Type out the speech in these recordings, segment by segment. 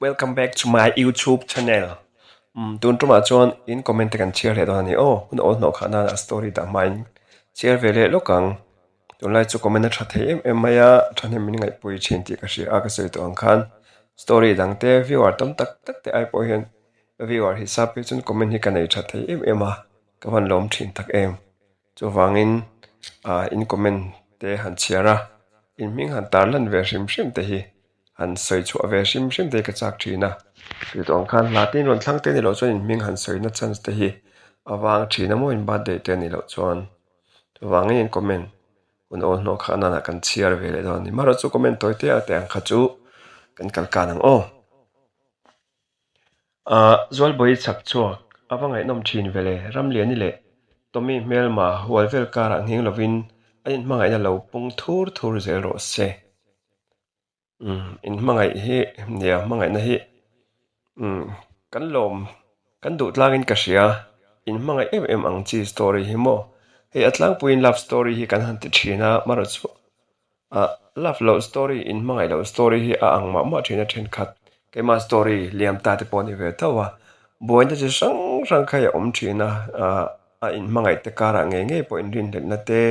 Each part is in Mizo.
Welcome back to my YouTube channel. Um, tun tumah chuan in comment te kan chhiar leh dawn a ni aw. Hun awl hnawh khah nan a story dah hmain chhiar ve leh lawk ang. Tunlai chu comment a tha thei em em mai a, thahnem min ngaihpui thin tih ka hria a, ka sawi tawh ang khan story dang te viewer tam tak tak te ai pawh hian viewer hisap hi chuan comment hi ka nei tha thei em em a, ka van lawm thin tak em. Chuvangin ah in comment te han chhiar a, in hming han tar lan ve hrim hrim te hi han sawi chhuah ve hrim hrim te hi ka chak thin a. Tih tawh ang khan hla te in rawn thlang te a nih loh chuan in hming han sawina chance te hi a vang thin a maw in birthday te a nih loh chuan. Chuvangin in comment hun awl hnawh kha nana kan chhiar ve leh dawn a ni. Marawh chu comment tawi te a teh ang kha chu kan kal kan ang aw. Ahh Zualbawi chhak chhuak a va ngaihnawm thin ve le. Ramliani leh Tommy hmelma hual vel karah nghing lovin an inhmangaihna lo pung thur thur zel rawh se. Umm inhmangaih hi nia hmangaihna hi umm kan lawm kan duh tlangin ka hria inhmangaih em em ang chi story hi maw hei a tlangpuiin love story hi kan han ti thin a amaherawh chu ah love loh story inhmangaih loh story hi a ang mah mah thin a thenkhat keimah story liam ta te pawh a ni ve tho a buaina chi hrang hrang kha hi a awm thin a ah a inhmangaih te karah ngei ngei pawh inrinhlelhna te,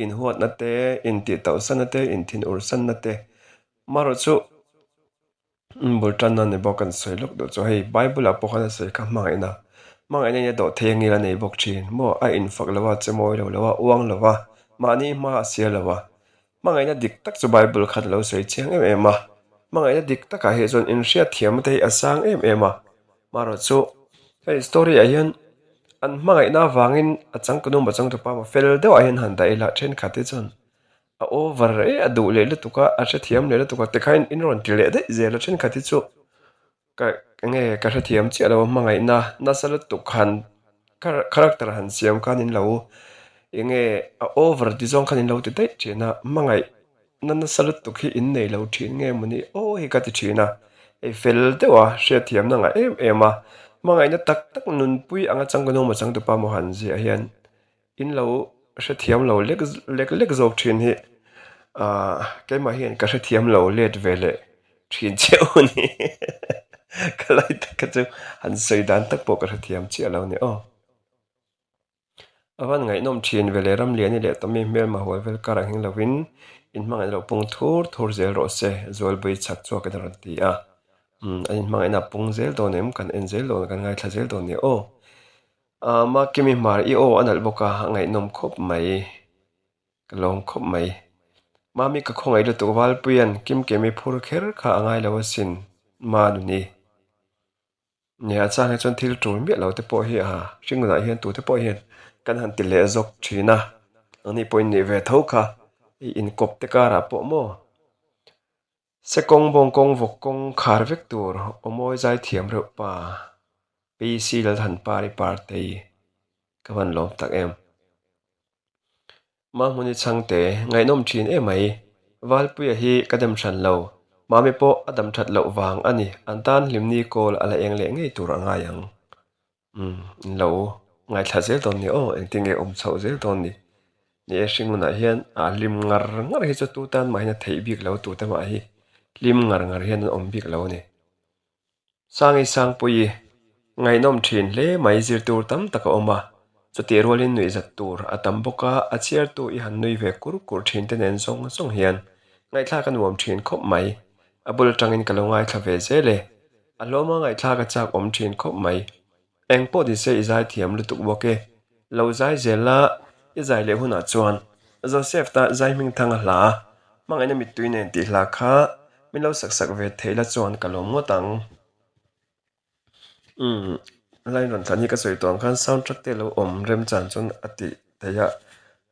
inhuatna te, intihtauhsanna te, inthinursanna te amaherawh chu bul tanna ni bawk kan sawi lawk duh chu hei Bible ah pawh khan a sawi kha hmangaihna hmangaihna in a dawh thei angil a nei bawk thin maw a infak lo a che mawi lo lo a uang lo a mahni hma a sial lo a hmangaihna dik tak chu Bible khan a lo sawi chiang em em a hmangaihna dik takah hi chuan inhriatthiamna te hi a sang em em a. Marawh chu hei story ah hian an hmangaihna avangin a changkanu maw changtupa maw fel deuh ah hian han dah ila thenkhat te chuan a over e a duh leh lutuk a a hrethiam leh lutuk a tikhain in rawn ti leh daih zel a thenkhat hi chu ka enge ka hrethiam chiah lo a hmangaihna nasa lutuk han character han siam khan in lo enge a over ti zawng khan in lo ti daih thin a hmangaih na nasa lutuk hi in nei lo thin nge mawni aw hi ka ti thin a hei fel deuh a hriatthiamna ngah em em a hmangaihna tak tak nunpui anga changkanu maw changtupa maw han ziah hian in lo hrethiam lo lek lek lek zawk thin hi ahh keimah hian ka hrethiam lo let ve leh thin chiah u ni ka lai tak kha chu han sawi dan tak pawh ka hrethiam chiah lo a ni aw. A van ngaihnawm thin ve leh Ramliani leh Tommy hmelma hual vel karah nghing lovin inhmangaihna lo pung thur thur zel rawh se, Zualbui chhak chhuakin a rawn ti a. Umm an inhmangaihna a pung zel dawn em? Kan en zel dawn, kan ngaithla zel dawn nia aw. Aaa Makimi hmar i aw a nalh bawk a, a ngaihnawm khawp mai. Ka lawm khawp mai. Mami ka khawngaih lutuk Valpuia'n Kimkemi phur kher kha a ngai lo asin, Manuni. Nia a chang hi chuan thil tul miah lo te pawh hi a hringnunah hian tute pawh hian kan han ti leh zawk thin a, ani pawhin nih ve tho kha i inkawp te karah pawh maw se kawng bawng kawng vawk kawng khar vek tur aw mawi zai thiam reuh pa PC Lalthanpari Partei ka van lawm tak em. Mahmuni chhangte, ngaihnawm thin em mai. Valpuia hi ka dem hran lo. Mami pawh a dam that loh vang a ni. An tan hlimni kawl a la eng leh ngei tur a ngai ang. Umm, in lo ngaithla zel dawn ni aw, engtin nge awm chhoh zel dawn ni. Ni e, hringnunah hian a hlim ngar ngar hi chu tu tan mah hian a theih bik lo, tute mah hi hlim ngar ngar hian an awm bik lo a ni. Sangi Sangpuii, Ngaihnawm thin hle mai zir tur tam tak a awm a, chutih rualin nuihzat tur a tam bawk a, a chhiartu i han nui ve kur kur thin te nen zawng zawng hian ngaihthlak a nuam thin khawp mai. A bul atangin ka lo ngaithla ve zel e. A hlawma ngaihthlak a chak awm thin khawp mai. Eng pawh ni se i zai thiam lutuk bawk e. Lo zai zel la, i zai leh hunah chuan Joseph ta zai hmingthang a hla a, hmangaihna mittui nen tih hla kha min lo sak sak ve thei la chuan ka lawm ngawt ang. Umm, line rawn thlan hi ka sawi tawh ang khan sound track te lo awm remchan chuan a tih theih a,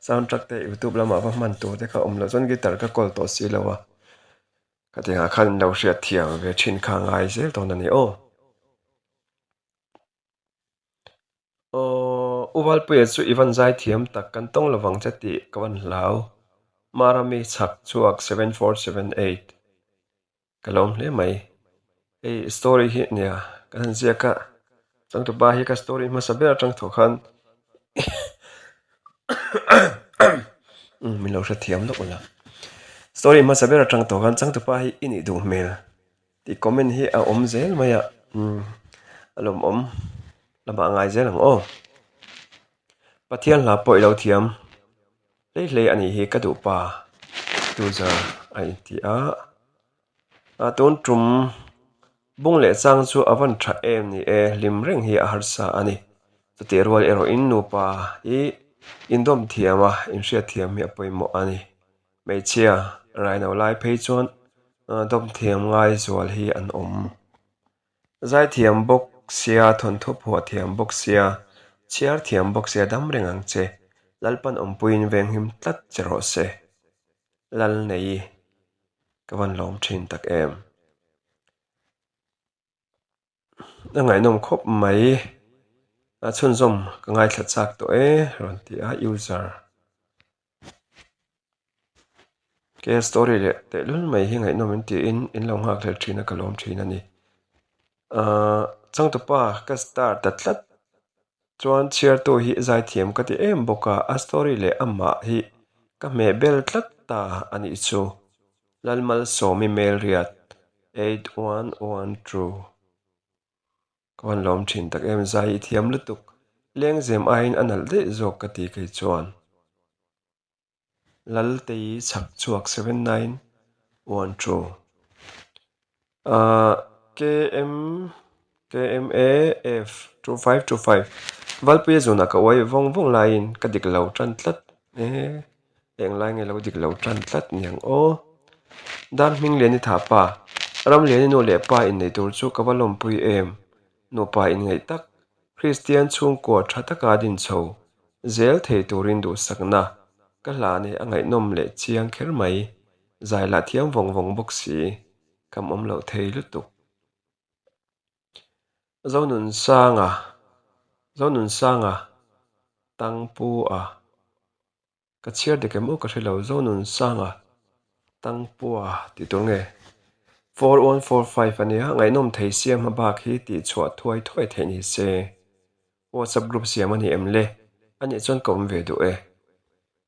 sound track te youtube lamah va hman tur te kha awm loh chuan guitar ka kawl tawh si lo a, khatiangah khan in lo hriat thiam ve thin kha ngai zel dawn a ni aw. Aww, U Valpuia chu i van zai thiam tak, kan tawng lovang che tih ka van hlau. Marami chhak chhuak 7478 Ka lawm hle mai. Hei story hi nia kan han ziak a, changtupa hi ka story hmasa ber atang tawh khan min lo hrethiam lawk ula. Story hmasa ber atang tawh khan changtupa hi i nih duh hmel. Tih comment hi a awm zel mai a, umm a lawmawm lamah a ngai zel ang aw. Pathian hla pawh i lo thiam hlei hlei a nih hi ka duh pa Tuzer a inti a. A tun tum bung leh chang chu a van tha em ni e, hlim reng hi a harsa a ni. Chutih rual erawhin nupa hi indawm thiam a, inhriat thiam hi a pawimawh a ni. Hmeichhia raino lai phei chuan dawm thiam ngai zual hi an awm. Zaithiam bawk sia, thawnthu phuah thiam bawk sia, chhiar thiam bawk sia dam reng ang che. Lalpan awmpuiin venghim tlat che rawh se. Lal nei ka van lawm thin tak em. A ngaihnawm khawp mai. A chhunzawm ka ngaithla chak tawh e rawn ti a user. Ke story leh tehlul mai hi ngaihnawm in tiin in lo nghak hlel thin a ka lawm thin a ni. Ahh changtupa ka star ta tlat chuan chhiartu hi zaithiam ka ti em bawk a, a story leh amah hi ka hmeh bel tlat ta a nih chu. Lalmalsawmi Melriat 8112. Ka van lawm thin tak em, zai i thiam lutuk, lengzem aiin a nalh daih zawk ka ti kei chuan. Laltei chhak chhuak 7912 Ahh KM KMAF 2525 Valpuia zunah ka uai vawng vawng laiin ka dik lo tan tlat e. Englai nge lo dik lo tan tlat niang aw. Dar hming lian i thah pa, ram lian i nu leh pa innei tur chu ka va lawmpui em? Nupa inngaih tak, Kristian chhungkua tha taka din chho zel thei turin duhsakna ka hlan hi a ngaihnawm leh chiang kher mai. Zai lah thiam vawng vawng bawk si, kam awm loh thei lutuk. Zonunsanga, Zonunsanga, Tangpu a. Ka chhiar dik em aw ka hre lo, Zonunsanga Tangpua tih tur nge? 4145 a nia, ngaihnawm thei sia hma bak hi tih chhuah thuai thuai theih ni se. WhatsApp group siam a ni em le? A nih chuan ka awm ve duh e.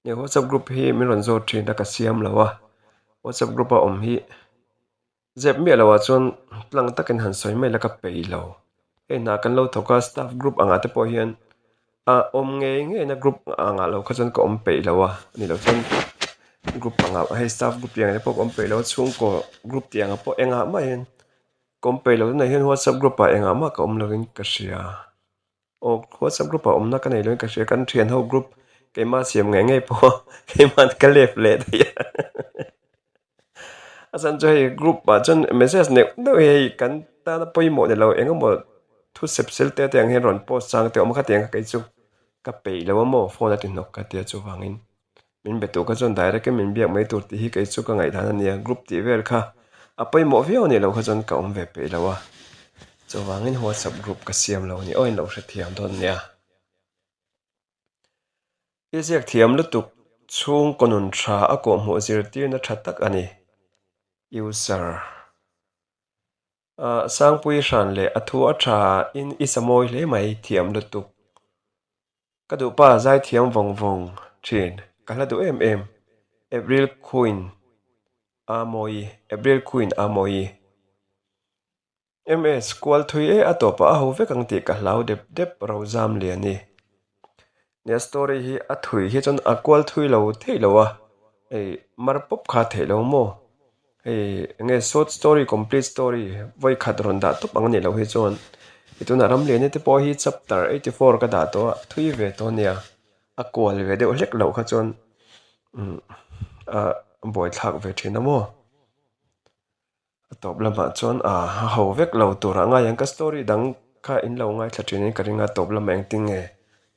Nia WhatsApp group hi min rawn zawt thin a ka siam lo a, WhatsApp group a awm hi Zep miah loh ah chuan tlang takin han sawi mai la ka peih lo. Hei hna kan lo thawk a, staff group angah te pawh hian a awm ngei ngei na group angah lo kha chuan ka awm peih lo a, ni loh chuan group angah hei staff group tih ang te pawh ka awm peih lo a, chhungkaw group tih angah pawh engah mah hian ka awm peih lo tunah hian whatsapp group ah engah mah ka awm lovin ka hria. Aw WhatsApp group ah awmna ka nei lo in ka hria kan thian ho group keimah siam ngei ngei pawh keimah ka lep leh daih a a chhan chu hei group ah chuan message neuh neuh hi hei kan tana pawimawh ni lo eng emaw thu sep sel te te ang hian rawn post chang te a awm a khatiang kha kei chu ka peih lo a maw phone a ti hnawk ka tia chuvangin. Min be tur kha chuan direct in min biak mai tur tih hi kei chu ka ngaihdan a nia, group tih vel kha a pawimawh viau a nih loh kha chuan ka awm ve peih lo a, chuvangin whatsapp group ka siam lo a ni aw in lo hrethiam dawn nia. I ziak thiam lutuk chhungkaw nun tha a kawhhmuh zirtirna tha tak a ni. User. Sangpui hran leh a thu a tha in i sa mawi hle mai thiam lutuk. Ka duhpa zaithiam vawng vawng thin ka hla duh em em April Queen a mawi April Queen a mawi MS kual thui e a tawpah a ho vek ang tih ka hlau dep dep Rozam Liani. Nia story hi a thui hi chuan a kual thui lo theih lo a hei mar pawp kha theih lo maw hei enge short story complete story vawi khat rawn dah tawp ang a nih loh hi chuan i tunah Ramliani te pawh hi chapter 84 ka dah tawh a thui ve tawh a nia a kual ve deuh hlek loh kha chuan umm a buaithlak ve thin a maw. A tawp lamah chuan aah a ho vek lo turah ngai ang ka story dang kha in lo ngaithla thin in ka ring a tawp lamah engtin nge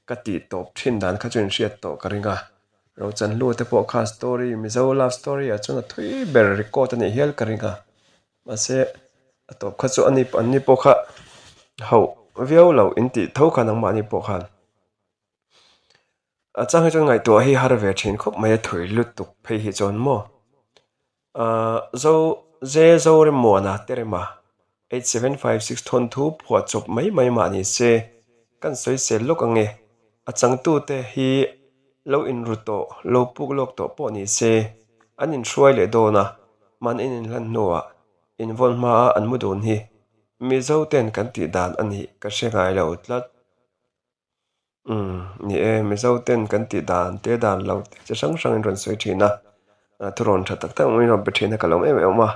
ka tih tawp thin dan kha chu in hriat tawh ka ring a Rochanhlu te pawh kha story Mizo love story ah chuan a thui ber record a nih hial ka ring a mahse a tawp kha chu ani an ni pawh kha ho viau lo in tih tho kha nangmahni pawh khan a chang hi chuan ngaihtuah hi har ve thin khawp mai a thui lutuk phei hi chuan maw. Ahh Zo Ze Zoremuana Terema 8756 thawnthu phuah chawp mai mai mah ni se kan sawi sel lawk ang e. A changtute hi lo inru tawh lo puk lawk tawh pawh ni se an inhruai leh dawn a, man in inhlan hnuah. Invawn hmaa an mu dun hi Mizo ten kan tih dan a nih ka hre ngai lo tlat. Umm, ni e, Mizo ten kan tih dan te dan lo tih chi hrang hrangin rawn sawi thin a, thurawn tha tak tak min rawn pe thin a ka lawm em em a.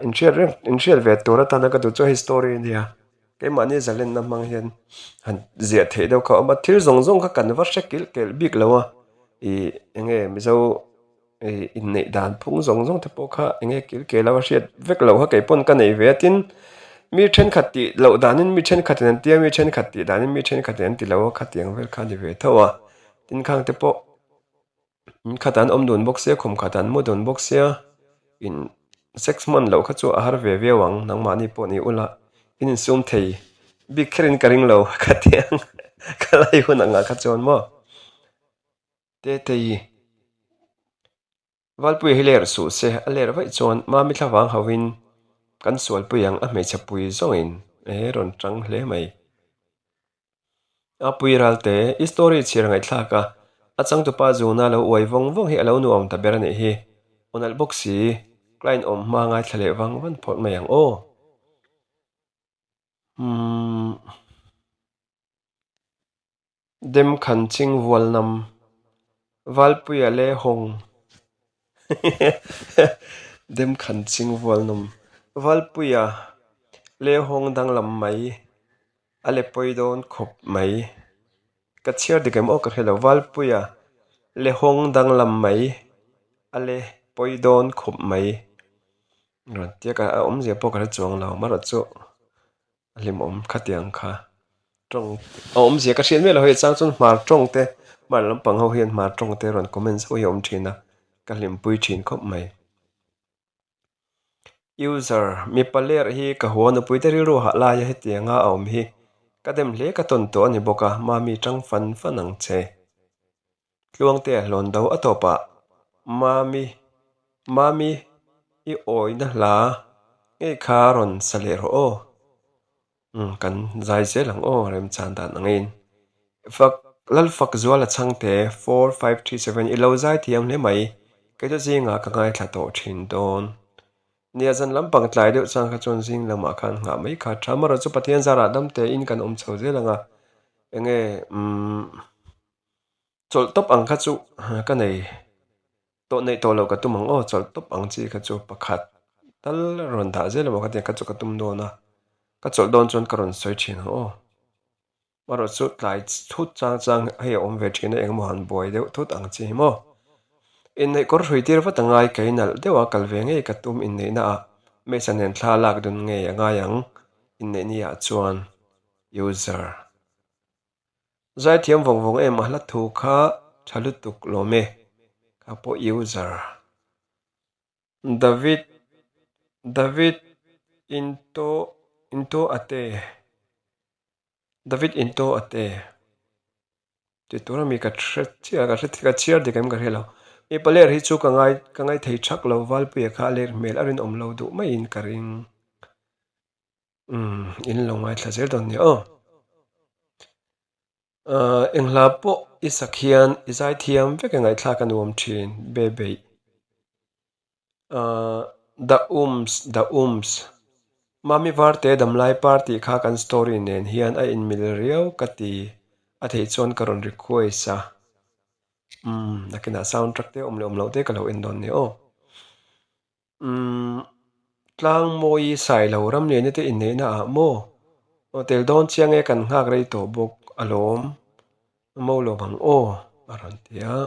Inhriat reng, inhriat ve tur atana ka duh chu hei story a nia, keimahni zalenna hmang hian han ziah theih deuh kha a awm a, thil zawng zawng kha kan va hre kilh kelh bik lo a, ih eng nge Mizo Ih inneih dan phung zawng zawng te pawh kha eng nge kil kel a va hriat vek loh kha kei pawn ka nei ve a tin mi thenkhat tih loh danin mi thenkhatin an tia mi thenkhat tih danin mi thenkhatin an ti lo a khatiang vel kha a ni ve tho a tin khang te pawh in khatah an awm dun bawk sia khum khatah an mu dun bawk sia in sex hman loh kha chu a har ve viau ang nangmahni pawh ni ula in insum thei bik kherin ka ring lo khatiang ka lai hun angah kha chuan maw. Tetei, Valpuia hi ler suh se, a ler vaih chuan Mami thlavang hauhin kan sualpui ang a hmeichhe pui zawngin e rawn tang hle mai. A pui ralte, i story chhiar ngaihthlak a, a changtupa zuna lo uai vawng vawng hi a lo nuam ta ber a nih hi. Aw nalh bawk si, client awm hma ngaithla leh vang van phawt mai ang aw. Umm. Dem khan ching vual nam. Valpuia le hawng Dem khan ching vual nam. Valpuia le hawng danglam mai. A le pawi dawn khawp mai. Ka chhiar dik em aw ka hre lo. Valpuia le hawng danglam mai. A le pawi dawn khawp mai. Rawn tia ka awmzia pawh ka hre chuang lo. Amaherawhchu. A hlimawm khatiang kha tawng a awmzia ka hriat miah lo hei chang chuan hmar tawng te hmar lampang ho hian hmar tawng te rawn comment zauh hi a awm thin a ka hlimpui thin khawp mai. User mipa ler hi ka hua nupui te rilru hah laia hetianga a awm hi ka dem hle ka tawn tawh a ni bawk a mami tang fan fan ang che. Tluangte hlawn do a tawpah Mami, Mami i awihna hla ngei kha rawn sa leh rawh aw. Umm kan zai zel ang aw remchan dan angin. Fak Lalfak Zuala Chhangte 4537 i lo zai thiam hle mai, kei chu zingah ka ngaithla tawh thin dawn. Nia zan lampang tlai deuh chang kha chuan zing lamah khan nghah mai kha tha marawh chu Pathian zarah dam tein kan awm chho zel ang a, enge umm. Chawlh tawp ang kha chu ka nei tawh neih tawh loh ka tum ang aw chawlh tawp ang chi kha chu pakhat tal rawn dah zel emaw ka tia kha chu ka tum dawn a ka chawlh dawn chuan ka rawn sawi thin ang aw erawh chu tlai thut chang chang hei a awm ve thin a engemaw han buai deuh thut ang chi hi maw inneih kawr hrui tir vat a ngai kei nalh deuh a kal ve ngei ka tum inneihna ah hmeichhe nen thla lak dun ngei a ngai ang inneih ni ah chuan user. Zaithiam vawng vawng em a hla thu kha tha lutuk lawm e kha pawh user. David David into into ate David into ate ti tur ami ka hre chiah ka hre ka chhiar dik em ka hre lo mipa ler hi chu ka ngai ka ngai thei thak lo Valpuia kha a ler hmel a rinawm lo duh maiin ka ring. Umm in lo ngaithla zel dawn nia aw. Ahh eng hla pawh i sak hian i zai thiam vek a ngaihthlak a nuam thin be beih. Ahh the ums the ums Mami Varte Damlai Par tih kha kan story nen hian a inmil riau ka ti a theih chuan ka rawn request a. Umm nakinah sound track te awm leh awm loh te ka lo en dawn nia aw. Umm Tlangmawi Sailo Ramliana te inneihna ah maw aw tel dawn chiang e kan nghak rei tawh bawk alawm mo lo ang aw a rawn ti a.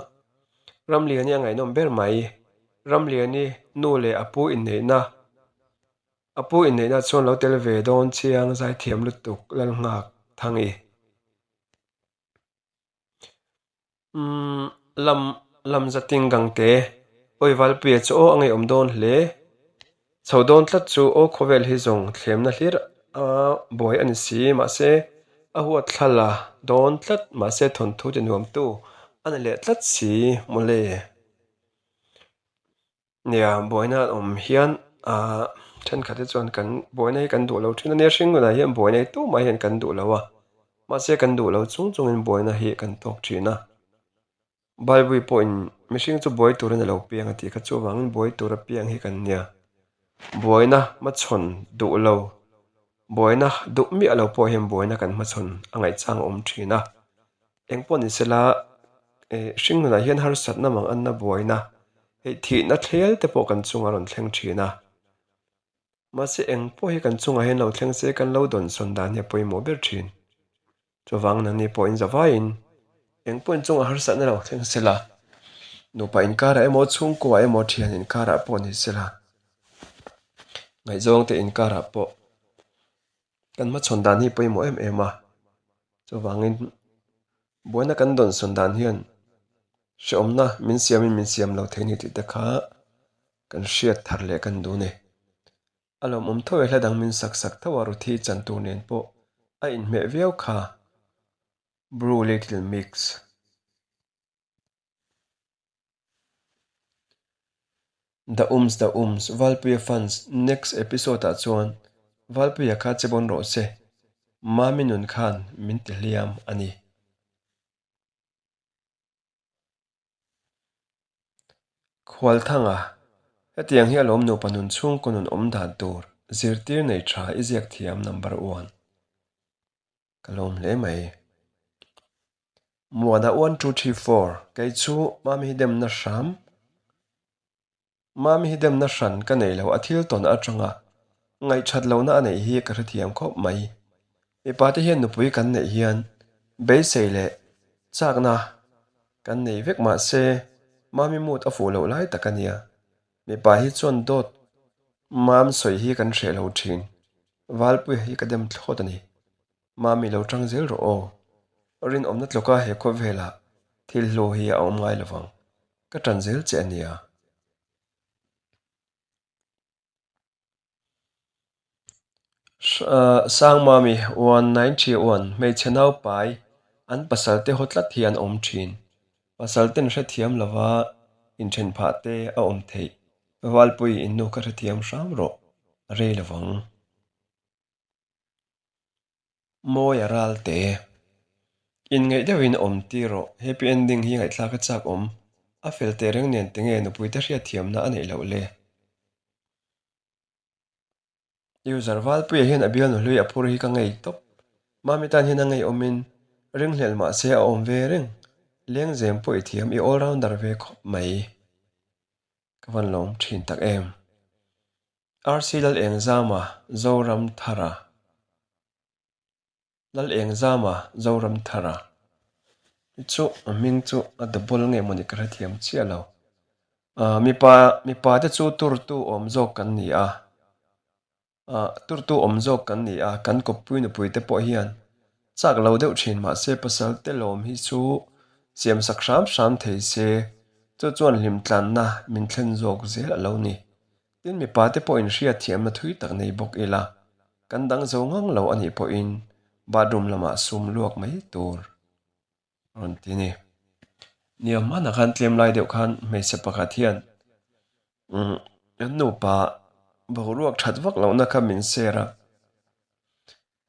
Ramliani a ngaihnawm ber mai Ramliani nu leh a pu inneihna a pu inneihna chuan lo tel ve dawn chiang zaithiam lutuk Lalnghak Thangi. Umm lam lam za ting gang te awi Valpuia chu aw a ngeiawm dawn hle. Chho dawn tlat chu aw khawvel hi zawng thlemna hlir a buai a ni si mahse a huat thla la dawn tlat mahse thawnthu ti nuamtu a ni leh tlat si mawle. Nia, buaina an awm hian ahh thenkhat hi chuan kan buaina hi kan duh lo thin a nia, hringnunah hian buaina hi tumah hian kan duh lo a, mahse kan duh lo chung chungin buaina hi kan tawk thin a. Bible pawhin mihring chu buai turin a lo piang a tih kha chuvangin buai tura piang hi kan nia. Buaina hmachhawn duh lo, buaina duh miah lo pawh hian buaina kan hmachhawn a ngaihchang awm thin a. Eng pawh ni sela, hring nunah hian harsatna mang anna buaina, hei thihna thlel te pawh kan chungah rawn thleng thin a. Mahse eng pawh hi kan chungah hian lo thleng se kan lo dawnsawn dan hi a pawimawh ber thin. Chuvang nangni pawhin zavaiin eng pawhin chungah harsatna lo thleng sela, nupa inkarah emaw, chhungkua emaw, thian inkarah pawh ni sela, ngaihzawngte inkarah pawh kan hmachhawn dan hi pawimawh em em a. Chuvangin buaina kan dawnsawn dan hian hrehawmna min siamin min siam lo thei ni tih te kha kan hriat thar leh kan duh a ni. A lawmawm tho e hla dang min sak sak tho a Ruthi chan tur nen pawh a inhmeh viau kha Bru little mix. The ums the ums Valpuia fans next episode ah chuan Valpuia kha che bawn rawh se Mami nun khan min ti hliam a ni. Khualthanga, Hetiang hi alawm nupa nun chhungkaw nun awm dan tur zirtir nei tha i ziak thiam number one. Ka lawm hle mai. Muana one two three four kei chu mami hi demna hram. Mami hi demna hran ka nei lo, a thil tawn atanga ngaihthat lohna a neih hi ka hrethiam khawp mai. Mipa te hian nupui kan neih hian beisei leh chakna kan nei vek mahse Mami mood a fuh loh lai tak a nia. Mipa hi chuan dawt mam sawi hi kan hreh lo thin. Valpuia hi ka dem thlawt a ni. Mami lo tang zel rawh aw. Rinawmna tluka he khawvelah thil hlu hi a awm ngai lovang. Ka ṭan zel che a nia. Sangmami, 1991, hmeichhe naupai, an pasal te haw tlat hi an awm ṭhin. Pasal ten hrethiam lova inṭhen phah te a awm theih. Valpui innu kha hrethiam hram rawh, a rei lovang. Mawi a ral te. Inngaih deuhin awm tir rawh, happy ending hi ngaihthlak a chak awm. A fel teh reng nen tinge nupuite hriatthiamna a neih loh le? User Valpuia hian a bialnu hlui a phur hi ka ngei tawp. Mami tan hian a ngei awmin ringhlel mah se a awm ve reng. Lengzem pawh i thiam i all rounder ve khawp mai. Ka van lawm thin tak em. RC Lalengzama Zoramthara Lalengzama Zoramthara hi chu a hming chu a double nge mawni ka hrethiam chiah lo. Ahh mipa mipa te chu turtu awm zawk kan ni a, ahh turtu awm zawk kan ni a, kan kawppui nupui te pawh hian chak lo deuh thin mahse pasal te lawm hi chu siam sak hram hram thei se chu chuan hlimtlanna min thlen zawk zel a lo ni. Tin, mipa te pawhin hriatthiamna thui tak nei bawk ila, kan dang zo ngang lo a nih pawhin bathroom lamah sum luak mai tur a rawn ti a ni. Nia, hmanah khan tlem lai deuh khan hmeichhe pakhat hian umm kan nupa boruak that vak lohna kha min share a,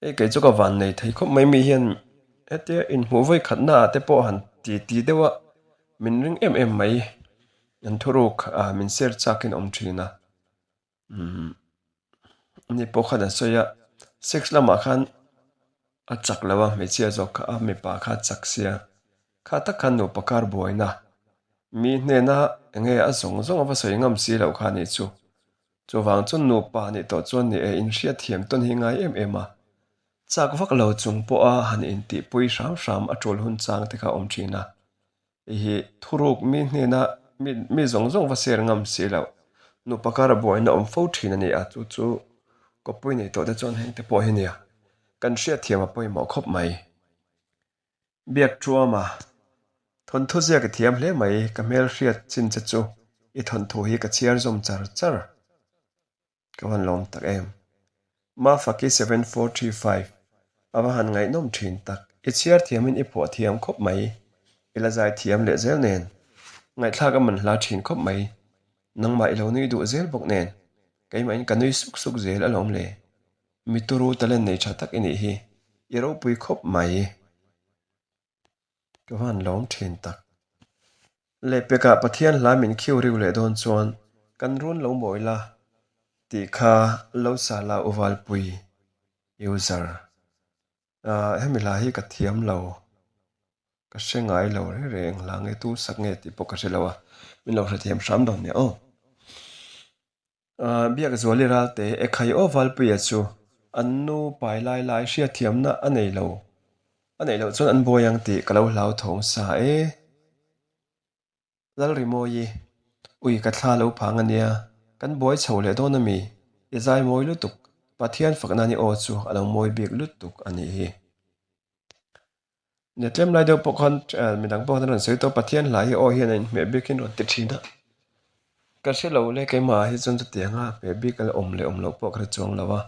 Hei kei chu ka van nei thei khawp mai mi hian hetia inhmuh vawi khatna ah te pawh han ti ti deuh a min ring em em mai an thuruk ah min share chak in awm thin a umm ani pawh khan a sawi a sex lamah khan a chak lo a hmeichhia zawk kha a mipa kha a chak sia kha tak khan nupa kar buaina mi hnena enge a zawng zawng a va sawi ngam si loh kha a nih chu. Chuvang chu nupa nih tawh chuan ni e inhriat thiam tawn hi ngai em em a, chak vak lo chung pawha han intihpui hram hram a tul hun chang te kha awm thin a. Hei hi thuruk mi hnena mi mi zawng zawng va ser ngam si loh, nupa kara buaina awm fo thin a ni a, chu chu kawppui nei tawh te chuan heng te pawh hi nia kan hriat thiam a pawimawh khawp mai. Biak Truama, Thawnthu ziak i thiam hle mai, ka hmel hriat chin che chu i thawnthu hi ka chhiar zawm char char. Ka van lawm tak em. Mafaki 7435, A va han ngaihnawm thin tak, i chhiar thiamin i phuah thiam khawp mai, i la zai thiam leh zel nen, ngaihthlak a man hla thin khawp mai, nangmah i lo nui duh zel bawk nen, keimahin ka nui suk suk zel alawm le. Mi turu talent nei tha tak i nih hi, i ropui khawp mai. Ka van lawm thin tak. Lehpekah Pathian hla min khiu riu leh dawn chuan kan run lo mawi la. Tih kha lo sa la u Valpui user. Ahh hemi hla hi ka thiam lo, ka hre ngai lo reng reng eng hla nge tu sak nge tih pawh ka hre lo a, min lo hrethiam hram dawn nia aw. Ahh Biakzuali Ralte Ekhai aw Valpuia chu an nu pai lai lai hriatthiamna a nei lo, a neih loh chuan an buai ang tih ka lo hlauthawng sa e. Lalrimawi, Ui ka thla lo phang a nia, kan buai chho leh dawn a mi? I zai mawi lutuk, Pathian fak nan i aw chu a lo mawi bik lutuk a nih hi. Nia tlem lai deuh pawh khan midang pawh khan an rawn sawi tawh Pathian hla hi aw hian a inhmeh bik in rawn ti thin a, ka hre lo le keimah ah hi chuan chutianga hmeh bik a la awm leh awm loh pawh ka hre chuang lo a.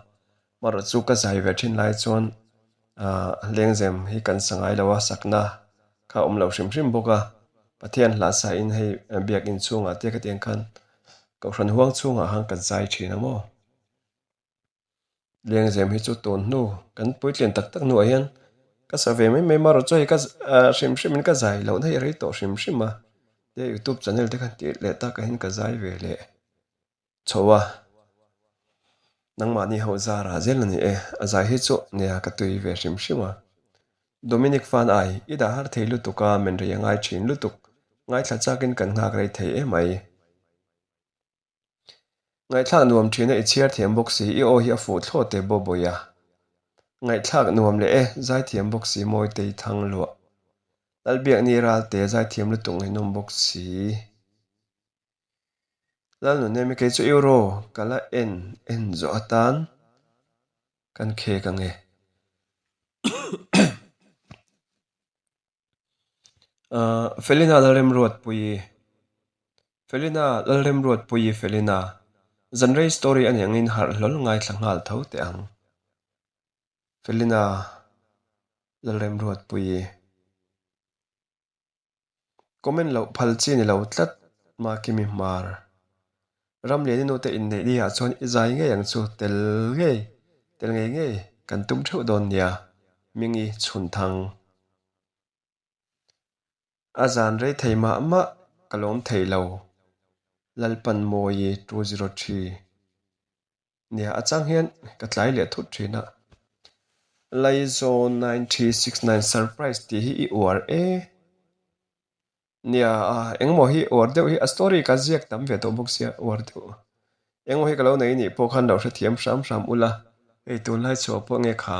Marawh chu ka zai ve thin lai chuan aah lengzem hi kan sa ngai lo a, sakna kha a awm lo hrim hrim bawk a, Pathian hla sa in hei biakin chhungah te khatiang khan Kohhran huang chhungah khan kan zai thin a maw. Lengzem hi chu tun hnu kan puitlin tak tak hnuah hian ka sa ve mai mai marawh chu hei ka hrim hrim in ka zai lohna hi a rei tawh hrim hrim a, tia youtube channel te khan tih leh takah hian ka zai ve leh. Chho a, nangmahni ho zara zel a ni e, a zai hi chu nia ka tui ve hrim hrim a. Dominic Van Ai, i dah har thei lutuk a, men rei a ngai thin lutuk, ngaithla chakin kan nghak rei thei emai. Ngaihthlak nuam thin a i chhiar thiam bawk si, i aw hi a fuh thlawt e Bawbawia. Ngaihthlak nuam leh e, zaithiam bawk si Mawitei thang luah. Lalbiakni Ralte zaithiam lutuk ngaihnawm bawk si. Lalnunemi kei chu Euro ka la en en zawh atan kan khek ang e. Ahh Felina Lalremruatpuii Felina Lalremruatpuii Felina Zanrei story a nih angin harh hlawl ngaithla nghal tho teh ang. Felina Lalremruatpuii. Comment loh phal chi ni lo tlat Makimi Hmar. Ramliani nute inneih ni ah chuan i zai ngei ang chu tel ngei tel ngei ngei kan tum theuh dawn nia Mingi chhun thang. A zan rei thei mah mah ka lawm thei lo Lalpan Mawi 203. Nia, a chang hian ka tlai leh thut thin a. Laizawn 9369 surprise tih hi i uar e. Nia, a engmaw hi uar deuh hi a story ka ziak tam ve tawh bawk sia uar deuh. Engmaw hi ka lo nei nih pawh khan lo hrethiam hram hram ula, hei tunlai chhuah pawh nge kha.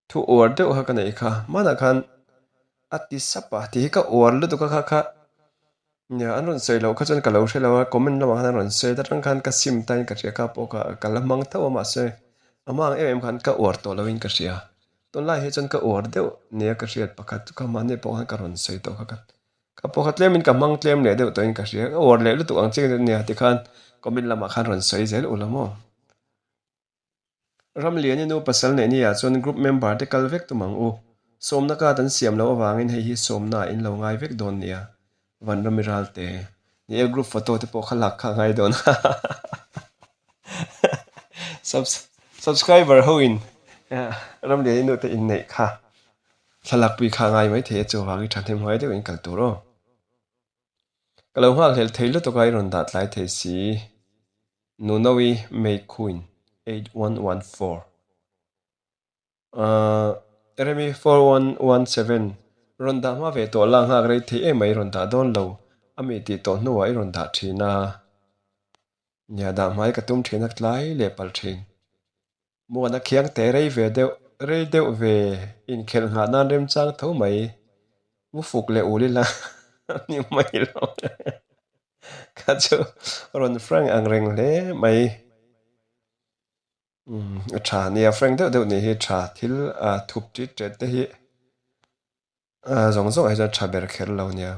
Thu uar deuh kha ka neih kha. Hmanah khan a ti sap a, ti hi ka uar lutuk a kha kha nia an rawn sawi loh kha chuan ka lo hre lo a, comment lamah khan an rawn sawi atang khan ka sim tain ka hria kha pawh kha ka la hmang tho a mahse a hma ang em em khan ka uar tawh loin ka hria. Tunlai hi chuan ka uar deuh nia ka hriat pakhat chu kha mahni pawh khan ka rawn sawi tawh kha kha kha pawh kha tlemin ka hmang tlem leh deuh tawhin ka hria, ka uar leh lutuk ang chiang nia tikhan comment lamah khan rawn sawi zel ula maw. Ramliani nu pasal neih ni ah chuan group member te kal vek tum ang u. Sawmna card an siam loh avangin hei hi sawmna ah in lo ngai vek dawn nia. Vanrami Ralte. Ni e group photo te pawh kha lak kha a ngai dawn. Subscriber ho in Ramliani nu te inneih kha thlalak pui kha a ngai maithei a chuvang i thahnem huai deuh in kal tur aw. Ka lo nghakhlel thei lutuk a i rawn dah tlai thei si. Nunoui May Queen 8114 Ahh Remi 4117 Rawn dah hma ve tawh la nghak rei thei em mai rawn dah dawn lo a mi tih tawh hnuah i rawn dah thin a nia dah hmai ka tum thin a tlai leh palh thin. Muan a khiang teh rei ve deuh rei deuh ve inkhelh nghah nan remchang tho mai mu fuk leh ul ila ni mai lo kha chu rawn frank ang reng hle mai umm a tha nia frank deuh deuh nih hi tha thil a thup tit tet te hi zawng zawng ah hi chuan tha ber kher lo nia.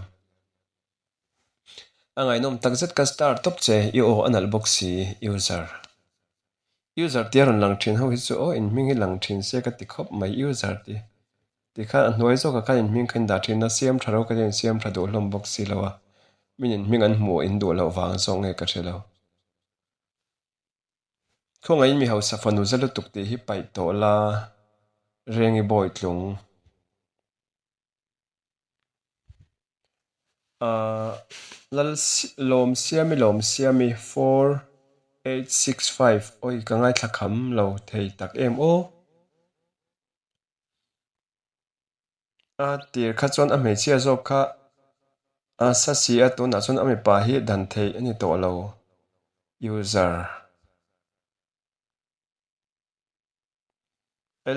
A ngaihnawm tak zet ka star tawp che i aw a nalh bawk si user. User tia rawn lang thin ho hi chu aw in hming hi lang thin se ka ti khawp mai user ti ti khan a hnuai zawkah khan in hming kha in dah thin a siam tha ro ka tia in siam tha duh hlawm bawk si lo a min in hming an hmuh in duh loh vang zawk nge ka hre lo. Khawngaihin mi hausa fanu za lutuk tih hi paih tawh la Rengi bawi tlung. Ahh Lal Lawmsiami Lawmsiami 4. 865 Oi ka ngaithla kham lo thei tak em aw. A tir kha chuan a hmeichhia zawk kha a sa si a, tunah chuan a mipa hi dan theih a ni tawh lo. User.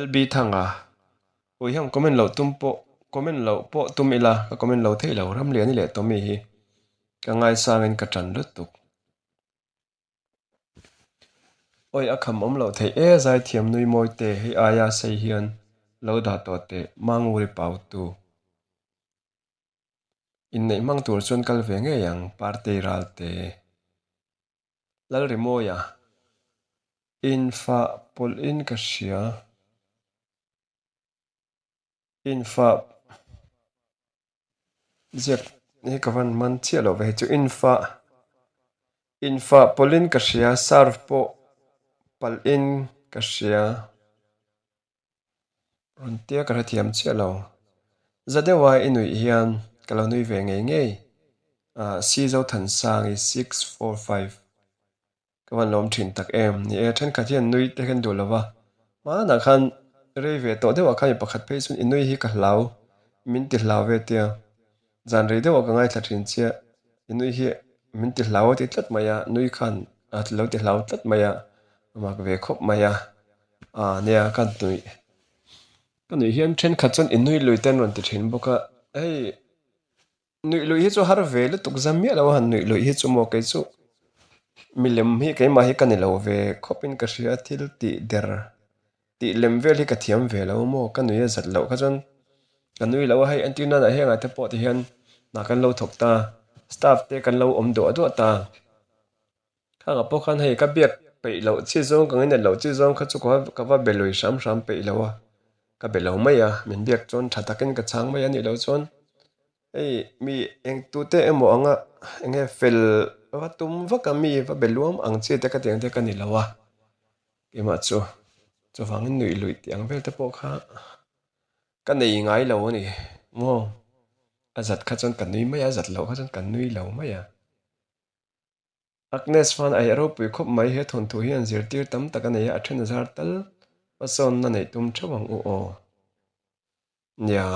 LB Thanga, Ui hian comment loh tum pawh comment loh pawh tum ila ka comment lo theih lo Ramliani leh Tommy hi ka ngaisangin ka tan lutuk. Awi a kham awm loh theih e zaithiam nui mawi te hei aia sei hian lo dah tawh teh Manguri pau tu. Inneih hmang tur chuan kal ve ngei ang Partei Ralte. Lalrimawia, Infah pawlhin ka hria. Infah ziak hi ka van man chiah loh ve hei chu infah infah pawlhin ka hria serve pawh palhin ka hria. Rawn tia ka hrethiam chiah lo. Za deuha i nuih hian ka lo nui ve ngei ngei. Ah, Si Zothansangi 645 Ka van lawm thin tak em. Ni e, thenkhat hian nui te khan duh lo va. Hmanah khan rei ve tawh deuhah khan mi pakhat phei chuan i nui hi ka hlau, min ti hlau ve tia. Zan rei deuhah ka ngaithla thin chiah, i nui hi min ti hlau a ti tlat mai a, nui khan a lo ti hlau tlat mai a, a mak ve khawp mai a. Ah nia ka nuih ka nuih hian thenkhat chuan i nui lui te an rawn ti thin bawk a, hei nuih lui hi chu har ve lutuk zam miah lo a han nuih lui hi chu maw kei chu milem hi keimah hi ka ni lo ve khawp in ka hria thil tih der tih lem vel hi ka thiam ve lo maw ka nui a zat loh kha chuan ka nui lo a hei entir nan ah hengah te pawh ti hian hna kan lo thawk ta staff te kan lo awm duah duah ta. Khangah pawh khan hei ka biak peih loh chi zawng ka ngainat loh chi zawng kha chu ka va be lui hram hram peih lo a, ka be lo mai a, min biak chuan tha takin ka chhang mai a nih loh chuan hei mi eng tute emaw anga eng nge fel va tum vak a mi va be luam ang chi te ka ti ang te ka ni lo a, keimah chu chuvangin nuih luih tih ang vel te pawh kha ka nei ngai lo a ni maw, a zat kha chuan ka nui mai a, a zat loh kha chuan ka nui lo mai a. Agnes Van Aih ropui khawp mai he thawnthu hian zirtir tam tak a nei a, a then a zar tal hmasawnna neih tum theuh ang u aw. Nia,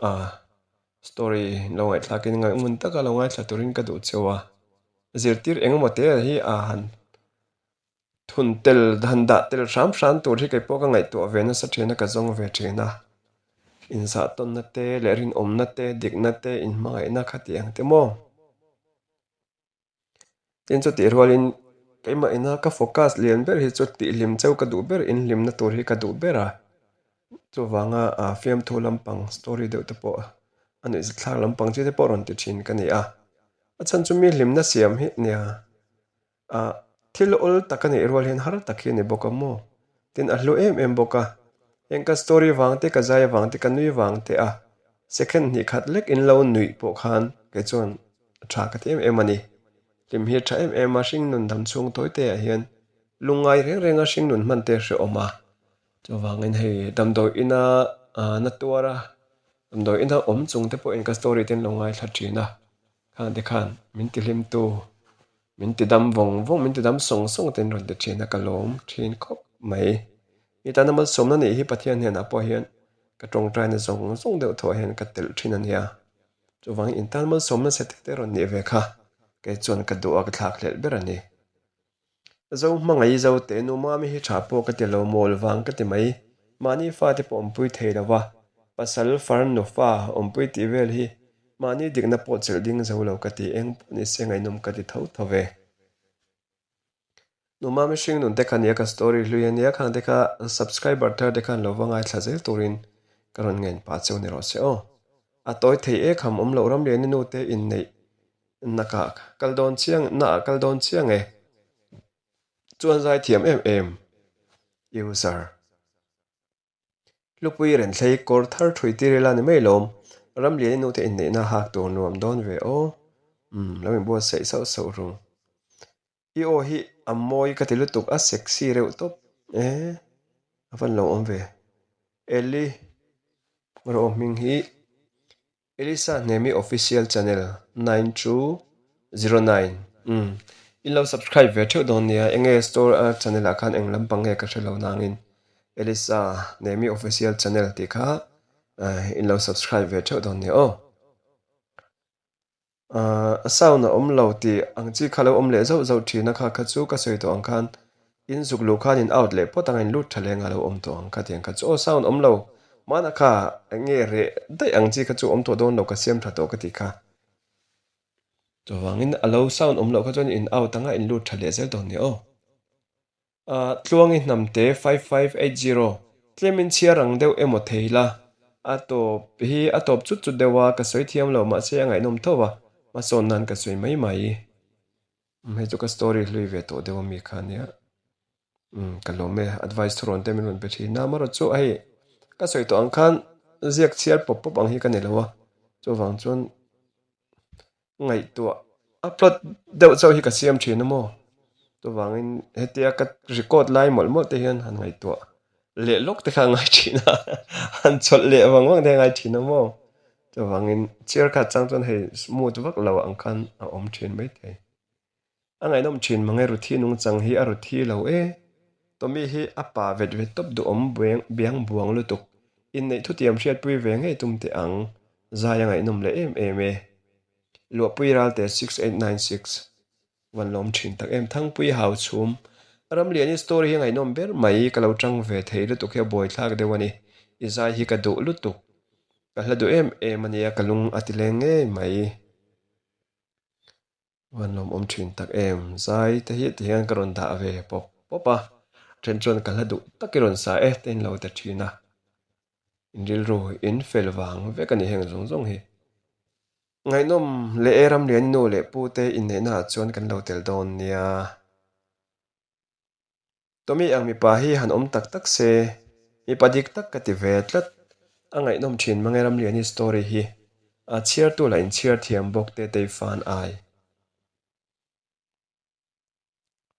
a story lo ngaihthlakin ngaih ngun taka lo ngaithla turin ka duh cheu a, zirtir engemaw te hi a han thun tel han dah tel hram hram tur hi kei pawh ka ngaihtuah ve nasa thin a, ka zawng ve thin a, inzahtawnna te leh rinawmna te dikna te inhmangaihna kha tih ang te maw. Tin chutih rualin keimah ina ka focus lian ber hi chu tihhlim cheu ka duh ber inhlimna tur hi ka duh ber a, chuvanga ah fiamthu lampang story deuh te pawh a nuihzathlak lampang chi te pawh rawn ti thin ka ni a, a chhan chu mi hlimna siam hi nia ah thil awl tak a nih rual hian har tak hi a ni bawk a maw tin a hlu em em bawk a, heng ka story vang te ka zai vang te ka nui vang te a second hnih khat lek in lo nuih pawh khan kei chuan A tha ka ti em em a ni. Hlim hi a tha em em a, hringnun dam chhung tawi te ah hian lungngai reng reng a hringnun hman te hre awm a. Chuvangin hei damdawi ina na tuar a, damdawi ina awm chung te pawhin ka story te an lo ngaithla thin a, khang te khan min ti hlim tu, min ti dam vawng vawng, min ti dam sawng sawng te an rawn ti thin a, ka lawm thin khawp mai. Mi tana malsawmna nih hi Pathian hnenah pawh hian ka tawngtaina zawng zawng deuh thawh hian ka telh thin a nia. Chuvangin in tan malsawmna chhe te te rawn nih ve kha kei chuan ka duh a ka thlak hlelh ber a ni. Zo hmangaih zo teh nu mami hi tha pawh ka ti lo mawl vang ka ti mai. Mahni fate pawh awmpui thei lo va, pasal far nufa awmpui tih vel hi mahni dikna pawh chelh ding zo lo ka ti eng pawh ni se ngaihnawm ka ti tho tho ve. Numa mihring nun te kha nia ka story hlui ania khang te kha subscriber thar te khan lo va ngaithla zel turin ka rawn ngain pah cheu ni rawh se aw. A tawi thei e kham awm loh Ramliani nu te inneih nakah kal dawn chiang naah kal dawn chiang e. Chuan zai thiam em em user. Hlupui Renthlei kawr thar thui tir ila ni mai lawm. Ramliani nu te inneihna hak tur nuam dawn ve aw. Umm lo inbuatsaih sauh sauh ru. I aw hi a mawi ka ti lutuk a sexy reuh tawp e a van lo awm ve. Eli rawh hming hi Elisa Hnemi official channel 9209 umm. In lo subscribe ve theuh dawn nia, enge store a channel ah khan eng lampang nge ka hre lo nangin Elisa Nemi Official Channel tih kha in lo subscribe ve theuh dawn nia aw. A sound a awm lo tih ang chi kha lo awm leh zauh zauh thin a kha kha chu ka sawi tawh ang khan in zuk luh khan in out leh phawt ang a in lut tha leng a lo awm tawh ang kha tiang kha chu aw sound awm lo mahna kha eng nge reh daih ang chi kha chu awm tawh dawn lo ka siam tha tawh ka tih kha. Chuvangin a lo sound awm loh kha chuan in out anga in lut tha leh zel dawn nia aw. Tluangi hnamte 5580 tlemin chhiar ang deuh emaw thei la, a tawp hi a tawp chut chut deuh a, ka sawi thiam lo mahse a ngaihnawm tho a, hmasawn nan ka sawi mai mai. Hei chu ka story hlui ve tawh deuh ami kha nia. Umm ka lawm e, advice thurawn te min rawn pe thin a, amaherawh chu hei ka sawi tawh ang khan ziak chhiar pawp pawp ang hi ka ni lo a, chuvang chuan ngaihtuah a plot deuh chauh hi ka siam thin a maw, chuvangin hetia ka record lai mawlh mawlh te hian han ngaihtuah leh lawk te kha a ngai thin a, han chawlh leh vang vang te a ngai thin a maw, chuvangin chhiar khat chang chuan hei smooth vak lo ang khan a awm thin maithei. A ngaihnawm thin mange Ruthi nungchang hi a Ruthi lo e. Tommy hi a pa vet vet tawp duhawm biang buang lutuk. Inneih thutiam hriatpui ve ngei tum teh ang. Zai a ngaihnawm leh em em e. Luahpui Ralte 6896 Van lawm thin tak em Thangpui hau chhum. Ramliani story hi ngaihnawm ber mai ka lo tang ve thei lutuk hi a buaithlak deuh a ni. I zai hi ka duh lutuk. Ka hla duh em em a nia ka lung a ti leng ngei mai. Van lawmawm thin tak em, zai te hi ti hian ka rawn dah ve pawp pawp a, then chuan ka hla duh tak i rawn sa e te in lo ta thin a, in rilru in fel vang vek a ni heng zawng zawng hi. Ngaihnawm leh e Ramliani nu leh pu te inneihna ah chuan kan lo tel dawn nia. Tommy ang mipa hi han awm tak tak se, mipa dik tak ka ti ve tlat. A ngaihnawm thin mange Ramliani story hi. A chhiartu lah inchhiar thiam bawk te tei fan ai.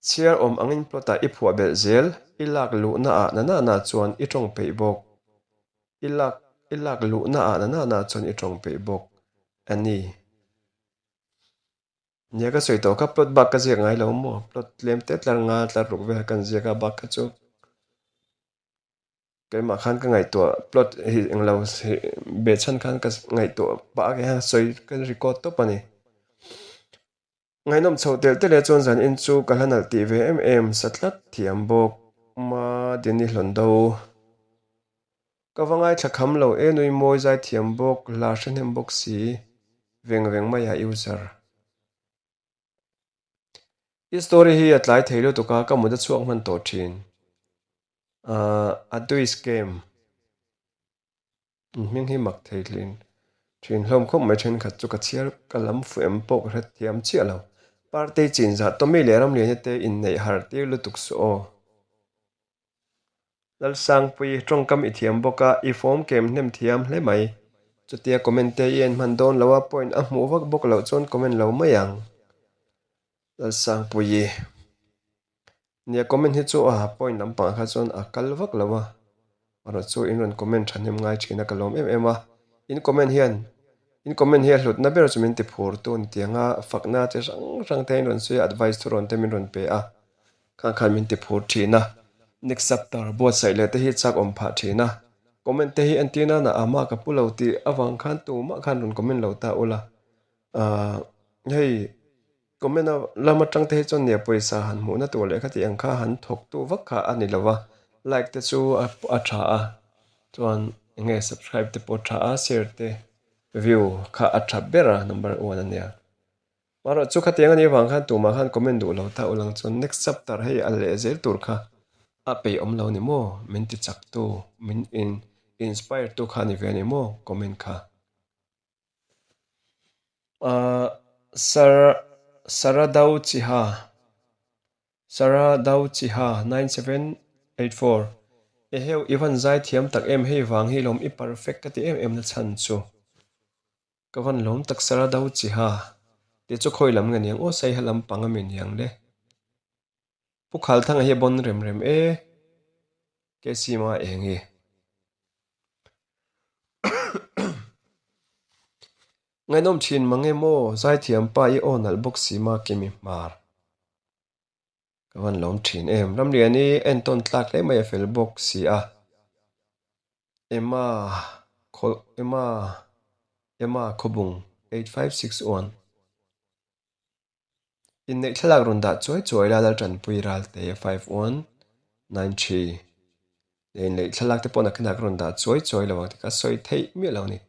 Chhiar awm angin plot ah i phuah belh zel, i lak luhna ah na na na chuan i tawng peih bawk. I lak i lak luhna ah na na na chuan i tawng peih bawk. Annie. Nia ka sawi tawh kha plot bak ka ziak ngai lo maw? Plot tlem te tlar nga tlar ruk vel kan ziak a bak kha chu keimah khan ka ngaihtuah plot hi englo behchhan khan ka ngaihtuah pah a hian sawi ka record tawp a ni. Ngaihnawm chhoh telh telh e chuan zan in chu ka hla nalh tih ve em em sa tlat thiam bawk ma Dini Hlawndo. Ka va ngaithla kham lo e nui mawi zai thiam bawk hla hre hnem bawk si veng veng mai a user. I story hi a tlai thei lutuk a ka mut a chhuak hman tawh thin. Ahh a duis game. In hming hi mak thei thin thin hlawm khawp mai thenkhat chu ka chhiar ka lam fuh em pawh ka hrethiam chiah lo. Party chinzah Tommy leh Ramliani te inneih har tir lutuk suh aw. Lalsangpui, tawngkam i thiam bawk a, i form kem hnem thiam hle mai. Chutia comment te i en hman dawn lo a, point a hmuh vak bawk loh chuan comment lo mai ang. Lalsangpuii, Nia comment hi chu a point lampangah kha chuan a kal vak lo a, erawh chu in rawn comment thahnem ngai thin a ka lawm em em a, in comment hian in comment hi a hlutna ber chu min ti phur tu ni tiang a, fakna chi hrang hrang te in rawn sawi a, advice thurawn te min rawn pe a. Khang khan min ti phur thin a, next chapter buatsaih leh te hi chak awm phah thin a, comment te hi entir nana a mah ka pu lo tih avang khan tumah khan rawn comment lo ta ula, ahh hei comment a lam atang te hi chuan nia pawisa han hmuhna tur leh khati ang kha han thawk tu vak kha a ni lo va, like te chu a tha a, chuan eng nge subscribe te pawh a tha a, share te view kha a tha ber a number one a nia. Marawh chu khatiang a nih avang khan tumah khan comment duh lo ta ulang chuan next chapter hei a leh zel tur kha a peih awm lo ni maw? Min ti chak tu, min in inspire tu kha a ni ve a ni maw comment kha. Ahh Sir Saradau Chiha Saradau Chiha 9784 Eheu i van zai thiam tak em hei vang hi lawm i perfect ka ti em em na chhan chu. Ka van lawm tak sara do chiha tih chu khawi lam nge niang aw saiha lam pang ami niang le. Pu Khalthanga hi a bawn rem rem e KC ma eng hi. Ngaihnawm thin mange maw zaithiam pa i aw nalh bawk si ma Kimi Hmar. Ka van lawm thin em. Ramliani entawn tlak hle mai a fel bawk si a. Emma khaw Emma Emma Khawbung 8561. Inneih thlalak rawn dah chuai chuai la Laltanpui Ralte 5193. Leh inneih thlalak te pawh nakinah ka rawn dah chuai chuai lo ang tih kha sawi theih miah lo a ni.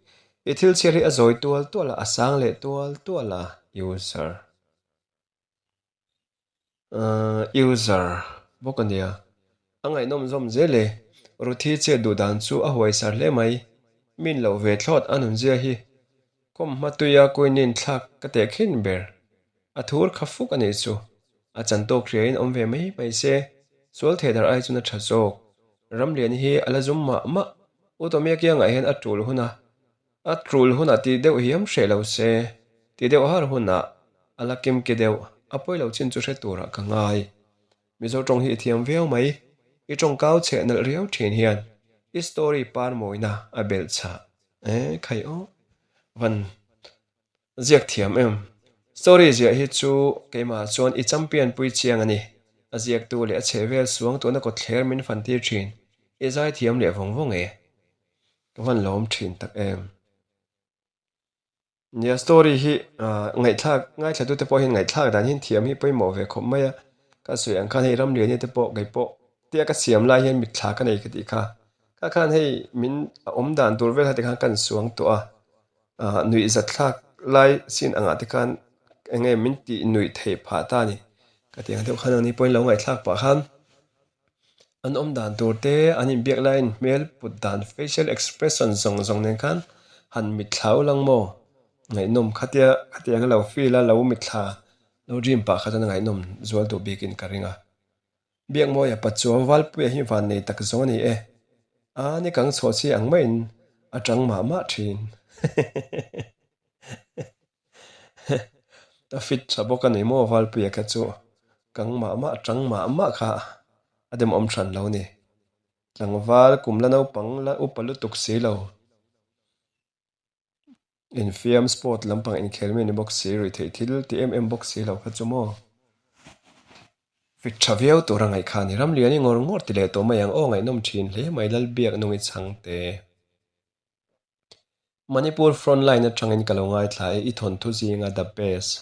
I thil chhiar hi a zawi tual tual a, a sang leh tual tual a, user. User bawk a nia. A ngaihnawm zawm zel e. Ruthi chet duh dan chu a huaisar hle mai. Min loh ve thlawt a nunzia hi. Khawm hma tuia kuinin thlak ka teh khin ber. A thur kha fuk a nih chu. A chan tawk hriain awm ve mai mai se. Sual theh dar ai chuan a tha zawk. Ramlian hi a la zum mah mah. U Tomia kiangah hian a tul hun a. A tul hunah ti deuh hiam hreh lo se, ti deuh har hunah a la kim ki deuh, a pawi lo chin chu hre turah ka ngai. Mizo tawng hi i thiam viau mai, i tawng kau chheh nalh riau thin hian i story par mawina a belh chhah e khai aw. Van ziak thiam em. Story ziah hi chu keimah chuan i champion pui chiang a ni. A ziaktu leh a chhehvel suang tuna kawtthler min fan tir thin, i zaithiam leh vawng vawng e. Ka van lawm thin tak em. Nia story hi ngaihthlak ngaithla tute pawh hian ngaihthlak dan hian thiam hi pawimawh ve khawp mai a. Ka sawi ang khan hei Ramliani te pawh kei pawh tia ka siam lai hian mitthla ka nei ka tih kha. Kha khan hei min a awm dan tur vel kha tikhan kan suang tawh a. Nuih zatthlak lai sin angah te khan eng nge min tih nuih theih phah ta a ni. Ka tih ang deuh khan ani pawhin lo ngaihthlak pah khan. An awm dan tur te, an inbiak laiin hmel put dan, facial expression, zawng zawng nen khan han mitthla u lang maw? Ngaihnawm khatia khatiang a lo feel a, lo mitthla, lo dream pah kha chuan a ngaihnawm zual duh bikin ka ring a. Biakmawia Pachuau Valpuia hi van nei tak zawng a ni e. A ni kang chhuah chi ang maiin a tang mah mah thin. A fit tha bawk a ni maw Valpuia kha chu kang mah mah tang mah mah kha a demawm hran lo ni. Tlangval kum la naupang la upa lutuk si lo. Infiam sport lampang inkhel mi ni bawk si ruihtheih thil ti em em bawk si lo kha chu maw. Fit tha viau tur a ngaih kha a ni. Ramlian i ngawr ngawr ti leh tawh mai ang aw ngaihnawm thin hle mai Lalbiak nungi chhangte. Manipur front line atangin ka lo ngaithla e, i thawnthu zinga the best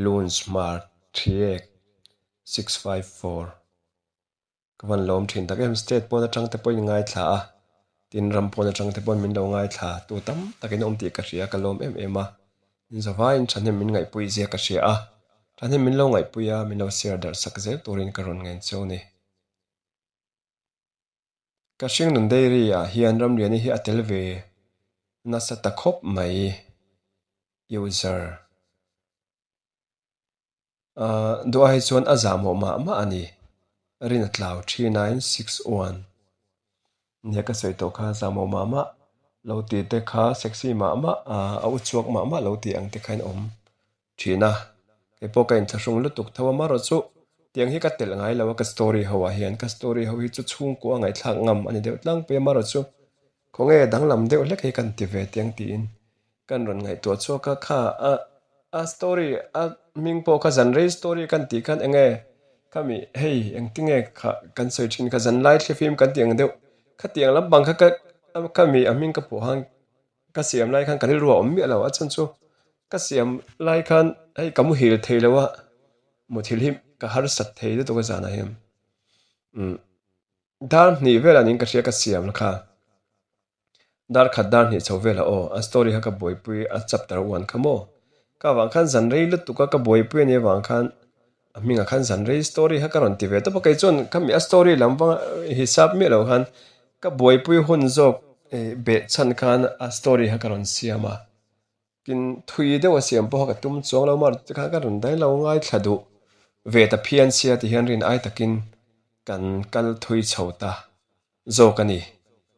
Loon Smart Thriek 654 Ka van lawm thin tak em, state pawn atang te pawhin ngaithla a, tin ram pawn atang te pawn min lo ngaithla tu tam takin awm tih ka hria, ka lawm em em a, in zavaiin thahnem min ngaihpui zia ka hria a, thahnem min lo ngaihpui a, min lo share darh sak zel turin ka rawn ngen cheu ni. Ka hringnun dairy ah hian Ramliani hi a tel ve nasa ta khawp mai. User. Ahh duh ai chuan a zahmawh mah mah a ni. Rin a tlau 3961. Nia ka sawi tawh kha zahmawh mah mah lo ti te kha sexy mah mah a uchhuak mah mah lo ti ang te kha in awm. Thin a, kei pawh ka inthlahrung lutuk tho a, marawh chu tiang hi ka telh ngai lo a ka story ho ah hian, ka story ho hi chu chhungkua ngaihthlak ngam a ni deuh tlangpui a, marawh chu khawnge danglam deuh hlek hi kan ti ve tiang tiin kan rawn ngaihtuah chhuak a, kha a a story a hming pawh kha zan rei story kan tih khan enge khami hei engtinge kha kan sawi thin kha zan lai thlifim kan tih ang deuh khatiang lampang kha ka khami a hming ka pawh han Ka siam lai khan ka rilru a awm miah lo a chhan chu ka siam lai khan hei ka muhil thei lo a muthilh hi ka harsat thei lutuk a zanah hian umm dar hnih velah niin ka hria ka siam la kha dar khat dar hnih chho velah aw a story kha ka buaipui a chapter one kha maw ka avang khan zan rei lutuk a ka buaipui a nih avang khan a hmingah khan zan rei story kha ka rawn ti ve tawp a kei chuan khami a story lam vanga hisap miah lo khan ka buaipui hun zawk beh chhan khan a story kha ka rawn siam a tin thui deuh a siam pawh ka tum chuang lo mar te khan ka rawn dai lo ngaithla duh ve ta phian sia ti hian rin ai takin kan kal thui chho ta zawk a ni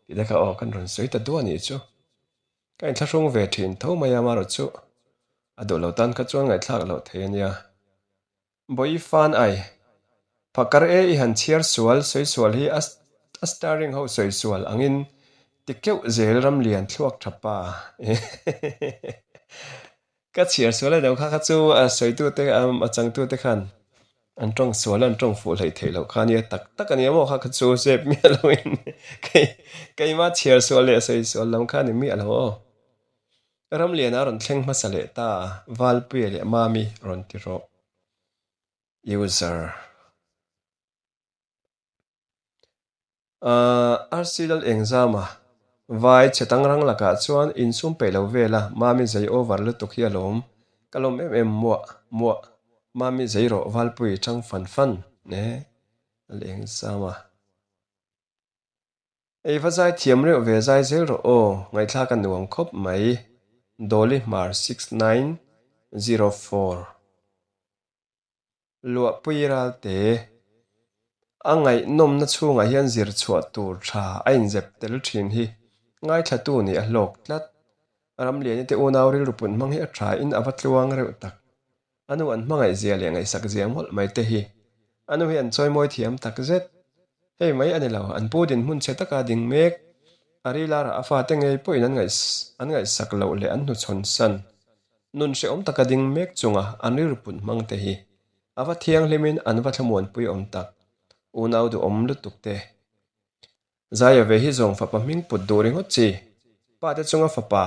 tih te kha aw kan rawn sawi ta duah a nih chu. Ka inthlahrung ve thin tho mai a marawh chu a duh lo tan kha chuan ngaihthlak loh thei a nia. Bawi fan ai. Phakar e i han chhiar sual sawi sual hi a a starring ho sawi sual angin ti keuh zel ramlian thluak tha pa. Ka chhiar sual a deuh kha kha chu a sawitu te a changtu te khan. An tawng sual a, an tawng fuh hleih theih loh kha a nia, tak tak a nia maw kha kha chu zep miah loin kei keima chhiar sual leh sawi sual lam kha a ni miah lo aw. Ramliana a rawn thleng hmasa leh ta, Valpuia leh Mami rawn ti rawh. User. Arsi lal engzama vai che tangrang lakah chuan insum peih lo vel a, Mami zei over lutuk hi a lawm. Ka lawm em em muah muah. Mami zei rawh Valpui chang fan fan e lal engzama. Ei va zai thiam reuh ve zai zel rawh aw, ngaihthlak a nuam khawp mai. Dawli Hmar 6904. Luahpui Ralte, A ngaihnawmna chhungah hian zir chhuah tur tha a inzep tel thin hi ngaithlatu nih a hlawk tlat. Ramliani te unau rilru pun hmang hi a tha in a va tluang reuh tak. A nu an hmangaih zia leh ngaihsak zia mawlh mai te hi a nu hi an chawimawi thiam tak zet. Hei mai a ni lo, an pu dinhmun chhe taka ding mek. A rilarah a fate ngei pawhin an ngaihsak loh leh an hnuchhawn san. Nun hrehawm taka ding mek chunga an rilru put hmang te hi a va thianghlimin an va thlamuanpui awm tak, unau duhawm lutuk te. Zaia ve hi zawng fapa hming put duh ringawt chi, pa te chunga fapa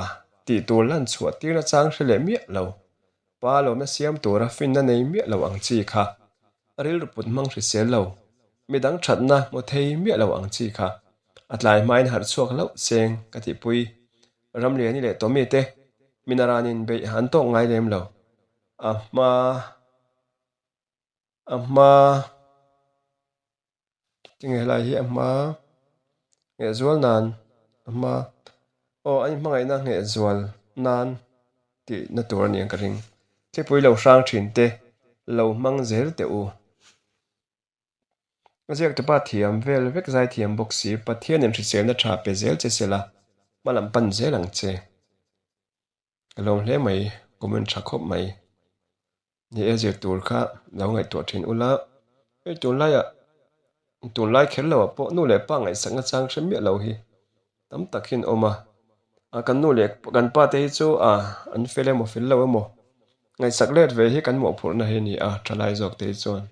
tih tur lan chhuah tirna chang hre leh miah lo, pa lawmna siam tura finna nei miah lo ang chi kha, rilru put hmang hrisel lo, midang thatna hmu thei miah lo ang chi kha a tlai hmain harh chhuak hlauh seng ka tihpui. Ramliani leh Tommy te Minaranin beih an tawk ngai lem lo. A hma a hma tinge helai hi a hma nghehzual nan a hma aw an inhmangaihna nghehzual nan tih na tur a ni ang ka ring. Thlipui lo hrang thin te lo hmang zel teh u. A ziaktupa thiam vel vek zaithiam bawk si, Pathianin hriselna tha pe zel che sela, hma lam pan zel ang che. Ka lawm hle mai, comment tha khawp mai. Ni e zir tur kha lo ngaihtuah thin ula, hei tunlaiah tunlai kher loah pawh nu leh pa ngaihsakna chang hre miah lo hi tam tak hi an awm a, a kan nu leh kan pa te hi chu a an fel emaw fel lo emaw ngaihsak let ve hi kan mawhphurhna hi a ni a, thalai zawk te hi chuan.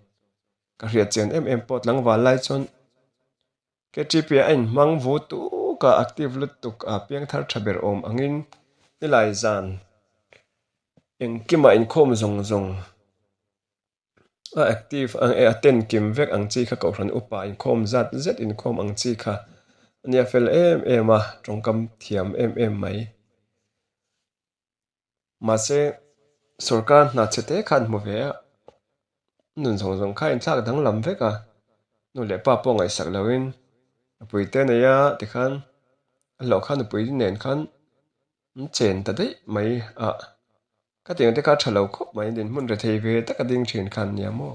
Ka hriat chian em em pawh tlangval lai chuan KTP a inhmang vu tuk a, active lutuk a, piangthar tha ber awm angin nilai zan engkimah inkhawm zawng zawng a active ang e a ten kim vek ang chi kha kohhran upa inkhawm zat zet inkhawm ang chi kha a nia fel em em a, tawngkam thiam em em mai. Mahse, sorkar hna chhe te khan hmu ve a, nun zawng zawng kha inthlak danglam vek a, nu leh pa pawh ngaihsak loin nupui te nei a tikhan a hlawh kha nupui nen khan an chen ta daih mai a, khatiang te kha a tha lo khawp mai dinhmun rethei ve taka ding thin khan nia maw?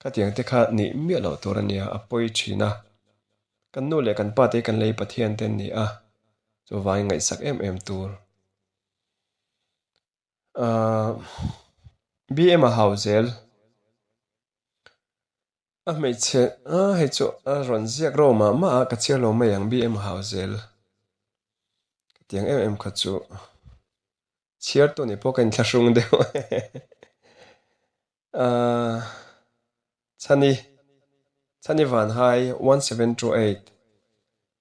Khatiang te kha nih miah loh tur a nia, a pawi thin a. Kan nu leh kan pa te hi kan lei Pathian te an ni a, chuvangin ngaihsak em em tur. Ahh BM a hau zel. A hmeichhe ah hei chu a rawn ziak ro mah mah a, ka chhiar lo mai ang BM a hau zel. Khatiang em em kha chu chhiar tu nih pawh ka inthlahrung deuh. Ahh Chhani Chhani Vanhai 1728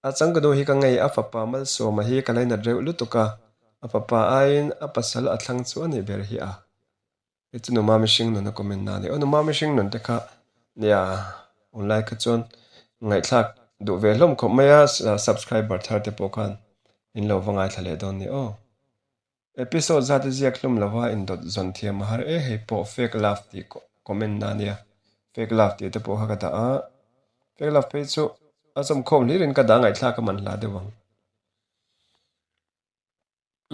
A changkanu hi ka ngei a fapa Malsawma hi ka lainat reuh lutuk a, a fapa aiin a pasal a thlang chu a nih ber hi a. Hei chu Numa mihring nun a comment na a ni. Aw Numa mihring nun te kha nia online kha chuan ngaihthlak duh ve hlawm khawp mai a, subscriber thar te pawh khan in lo va ngaithla leh dawn ni aw. Episode zat i ziak hlum lova indawt zawn thiam a har e hei pawh fake love tih comment na ania fake love tih te pawh kha ka dah a fake love phei chu a zawmkhawm hlir in ka dah ngaihthlak a man hla deuh ang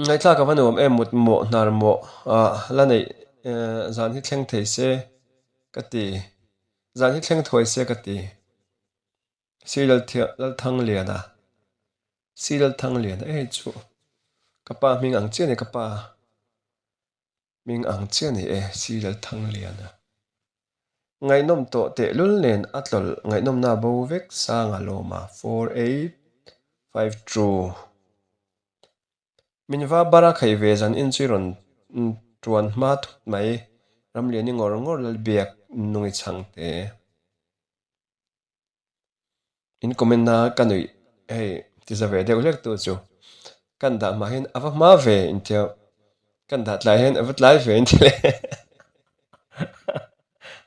ngaihthlak a va nuam em mut mawh hnar mawh ah la neih zan hi thleng thei se ka ti zan hi thleng thuai se ka ti si Lalthangliana. Si Lalthangliana e chu ka pa hming ang chiah a ni ka pa hming ang chiah a ni e Si Lalthangliana. Ngaihnawm tawh tehlul nen a tlawlh ngaihnawmna bo vek sanga lawma 4852. Min va bar a khaih ve zan in chu i rawn tuan hma thut mai. Ramliani ngawr ngawr Lalbiak nungi chhangte. In comment na ka nuih hei ti za ve deuh hlek tu chu kan dah hma hian a va hma ve intia kan dah tlai hian a va tlai ve inti le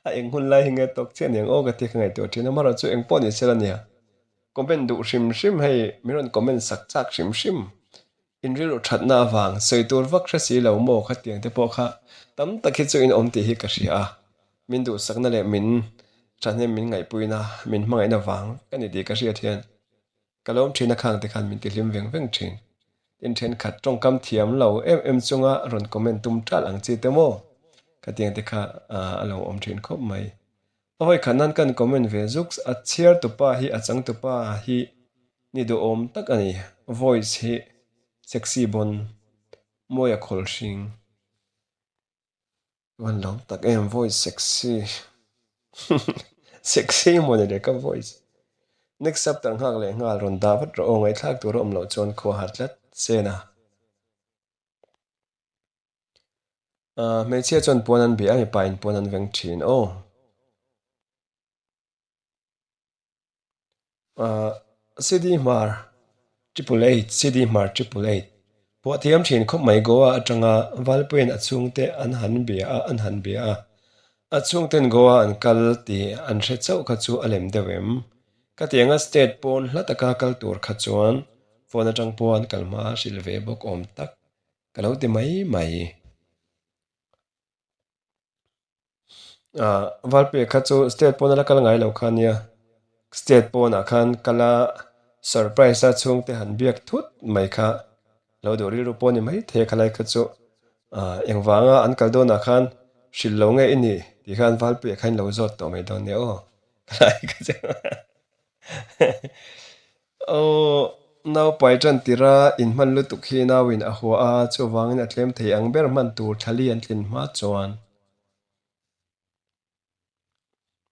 a eng hun lai hi nge tawk chiah aniang aw ka ti ka ngaihtuah thin a amaherawh chu eng pawh ni sela nia comment duh hrim hrim hei min rawn comment sak chak hrim hrim. In rilru thatna avang sawi tur vak hre si lo maw khatiang te pawh kha tam tak hi chu in awm tih hi ka hria a, min duhsakna leh min thahnem min ngaihpuina, min hmangaihna vang vek a ni tih ka hriat hian ka lawm thin a khang te khan min tihlim veng veng thin. Tin thenkhat tawngkam thiam lo em em chunga rawn comment tum ṭalh ang chi te maw khatiang te kha a lo awm thin khawp mai. A hawi khat nan kan comment ve zuks, a chhiar tupa hi a chang tupa hi ni duhawm tak a ni, voice hi sexy bon, mawi a khawl hring. Van lawm tak em voice sexy sexy maw ni le ka voice. Next chapter nghak leh nghal rawn dah vat rawh aw ngaihthlak tur a awm loh chuan khua har tlat chen a. Hmeichhia chuan puan an bia a, mipa in puan an veng thin aw. CD Hmar 888 CD Hmar 888 Phuah thiam thin khawp mai Goa atanga Valpuiin a chhungte an han bia a, an han bia a. A chhungten Goa an kal tih an hre chauh kha chu a lem deuh em? Ka tianga state pawn hla taka kal tur kha chuan phone atang pawh an kal hma hrilh ve bawk awm tak. Ka lo ti mai mai. Ah, Valpuia kha chu state pawn a la kal ngai lo kha nia. State pawnah khan kal a surprise a chhungte han biak thut mai kha lo duh rilru pawh a ni maithei a khalai kha chu. Ah, engvanga an kal dawnah khan hrilh lo nge i nih tih khan Valpuia kha in lo zawt tawh mai dawn nia aw. Khalai kha chu. Aw, naupai tan tira inhman lutuk hi nauin a hua a, chuvangin a tlem thei ang ber hman tur thlali an tlin hma chuan.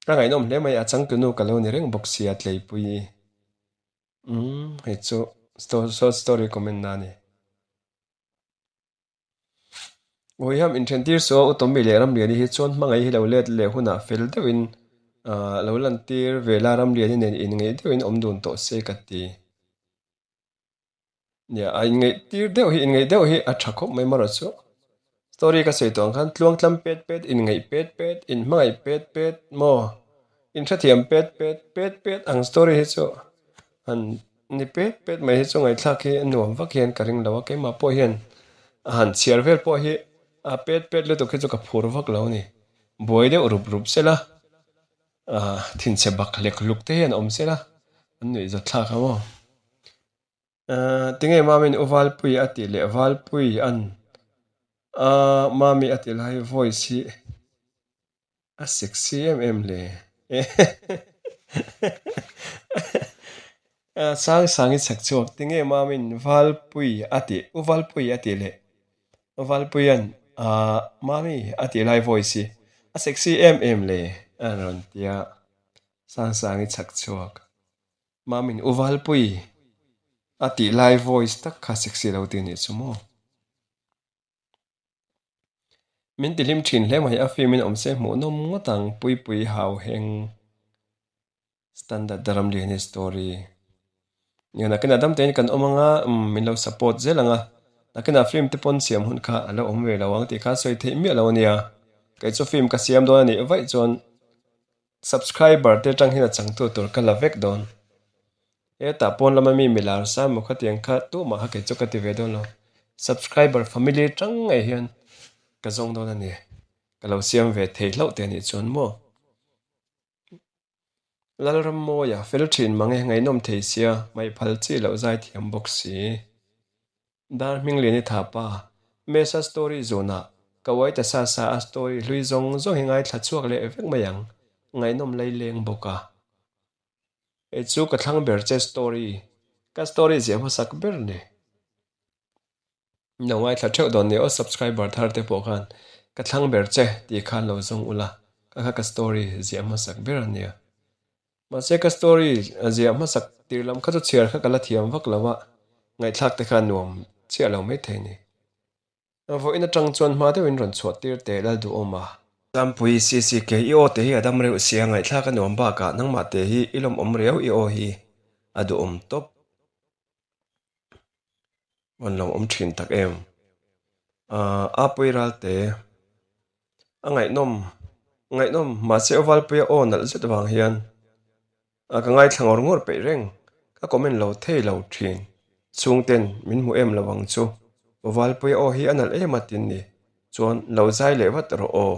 Ka ngaihnawm hle mai, a changtunu ka lo ni reng bawk sia Tleipui. Umm, hei chu short story comment na a ni. Awiham inthentir suah u Tommy leh Ramliani hi chuan hmangaih hi lo let leh hunah fel deuhin lo lantir ve la Ramliani nen inngeih deuhin awm dun tawh se ka ti. Nia, a inngeih tir deuh hi inngeih deuh hi a tha khawp mai marawh chu. Story ka sawi tawh ang khan tluangtlam pet pet, inngeih pet pet, inhmangaih pet pet maw, inhrethiam pet pet, pet pet ang story hi chu han Ni pet pet mai hi chu ngaihthlak hi a nuam vak hian ka ring lo a, keimah pawh hian a han chhiar vel pawh hi a pet pet lutuk hi chu ka phur vak lo a ni. Buai deuh rup rup sela, thinchhe bak hlek hluk te hian awm sela an nuih zawt thlak ang aw. Tinge Mami'n U Valpui a tih leh Valpui an Mami a tih lai voice hi A sexy em em hle. Sang sang i chhak chhuak tinge Mamin Valpui a tih, U Valpui a tih leh Valpuian Mami a tih lai voice hi a sexy em em le a rawn ti a, Sang sang i chhak chhuak. Mamin U Valpui a tih lai voice tak kha sexy lo ti anih chu maw. Min ti hlim thin hle mai a film in awm se hmuh nawm ngawt ang Puipui hau heng standard Ramliani story nia nakinah dam tein kan awm anga umm min lo support zel anga nakinah film te pawn siam hun kha a lo awm ve lo ang tih kha sawi theih miah lo ania kei chu film ka siam dawn anih vaih chuan Subscriber te atang hian a changtu tur ka la vek dawn. Hetah pawn lama mi milar sa maw khatiang kha tumah kha kei chu ka ti ve dawn lo. Subscriber family tang ngei hian ka zawng dawn a ni. Ka lo siam ve thei hlauh te anih chuan maw. Lalrammawia fel thin mange ngaihnawm thei sia, hmaihphal chi loh zaithiam bawk si. Dar Hminglian i tha pa, Mesa story zunah ka uai ta sa sa a story hlui zawng zawng hi ngaithla chhuak leh vek mai ang, ngaihnawm lei leng bawk a. Hei chu ka thlang ber che story, ka story ziah hmasak ber ni. Lo ngaithla theuh dawn nia aw subscriber thar te pawh khan ka thlang ber che tih khan lo zawng ula, kha kha ka story ziah hmasak ber a nia. Mahse ka story a ziah hmasak tir lam kha chu chhiar kha ka la thiam vak lo a, ngaihthlak te kha nuam chiah lo maithei ni. Vawiin atang chuan hma deuhin rawn chhuah tir teh Lalduhawma. Tampui CCK i aw te hi a dam reuh sia ngaihthlak a nuam bakah nangmah te hi i lawmawm riau i aw hi a duhawm tawp. Van lawmawm thin tak em. Aaa Apui Ralte a ngaihnawm ngaihnawm mahse aw Valpuia aw nalh zet vang hian A ka ngaithla ngawr ngawr peih reng, ka comment lo thei lo thin. Chhungten min hmu em lo ang chu. Valpuia aw hi a nalh em a tin ni. Chuan lo zai leh vat rawh aw.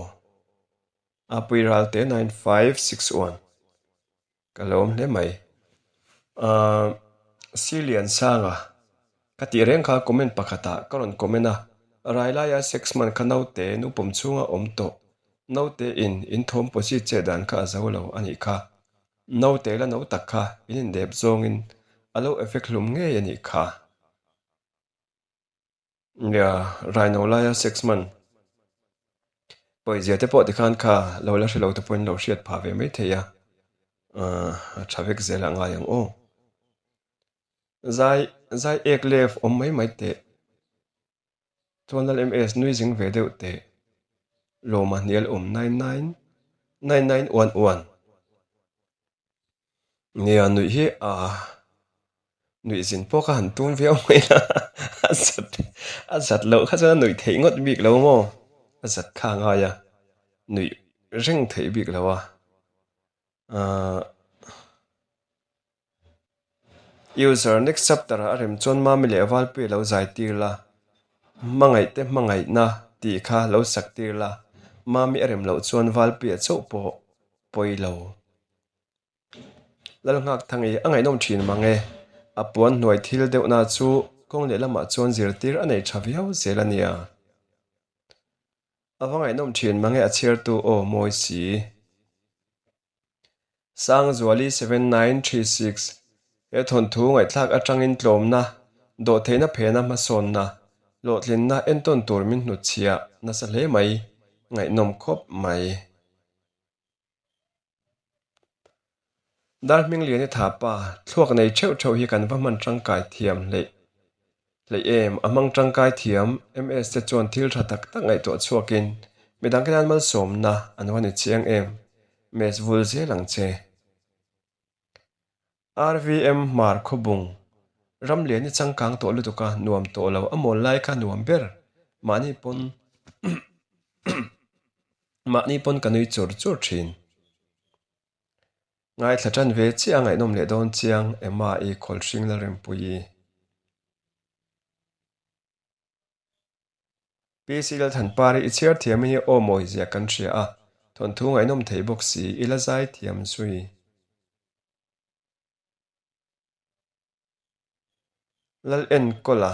Apui Ralte 9561 Ka lo awm hle mai. Ahh Siliansanga ka tih reng kha comment pakhatah ka rawn comment a, rai laia sex man kha naute nupawm chhunga awm tawh Naute in in thawm pawsi che dan kha a zo lo a nih kha. Naute la no tak kha in indep zawngin a lo effect hlum ngei a nih kha. Nia, raino laia sex man pawizia te pawh tikhan kha lo la hre lo te pawhin lo hriat phah ve mai thei a, a tha vek zel a ngai ang aw. Zai, zai ek lev awm mai mai teh. Chuan Lal MS nui zing ve deuh teh. Lawma hnial awm nine nine nine nine uan uan. Nia nuih hi a nuih zin pawh kha han tum viau mai la a zat a zat loh kha chuan a nuih theih ngawt bik lo maw a zat kha a ngai a nuih reng theih bik lo a ahh. User, Next chapter ah a rem chuan Mami leh Valpuia lo zai tir la, Hmangaihte hmangaihna tih kha lo sak tir la, Mami a rem loh chuan Valpuia chauh pawh pawi lo. Lalnghakthang i a ngaihnawm thin mang e, a puan hnuai thil deuhna chu kawng lehlamah chuan zirtir a nei tha viau zel a nia. A va ngaihnawm thin mang e a chhiartu aw mawi si. Sangzuali 7936 He thawnthu ngaihthlak atangin tlawmna, dawhtheihna phena hmasawnna, hlawhtlinna entawn tur min hnutchhiah nasa hle mai, ngaihnawm khawp mai. Darhminglian i tha pa, thluak nei theuh theuh hi kan va hman tangkai thiam hleih hleih em? A hmang tangkai thiam MS te chuan thil tha tak tak ngaihtuah chhuakin midang te tan malsawmna an va ni chiang em? Mes vul zel ang che. RVM Hmar Khawbung, Ram lian i changkang tawh lutuk a, nuam tawh lo, a mawl lai kha nuam ber, mahni pawn mahni pawn ka nui chur chur thin. Ngaithla tan ve chiah a ngaihnawm leh dawn chiang Emma i Khawlhring Lalrempuii. PC Lalthanpari i chhiar thiam hi aw mawi zia kan hria a, thawnthu ngaihnawm thei bawk si i la zai thiam zui. Lal Enkawla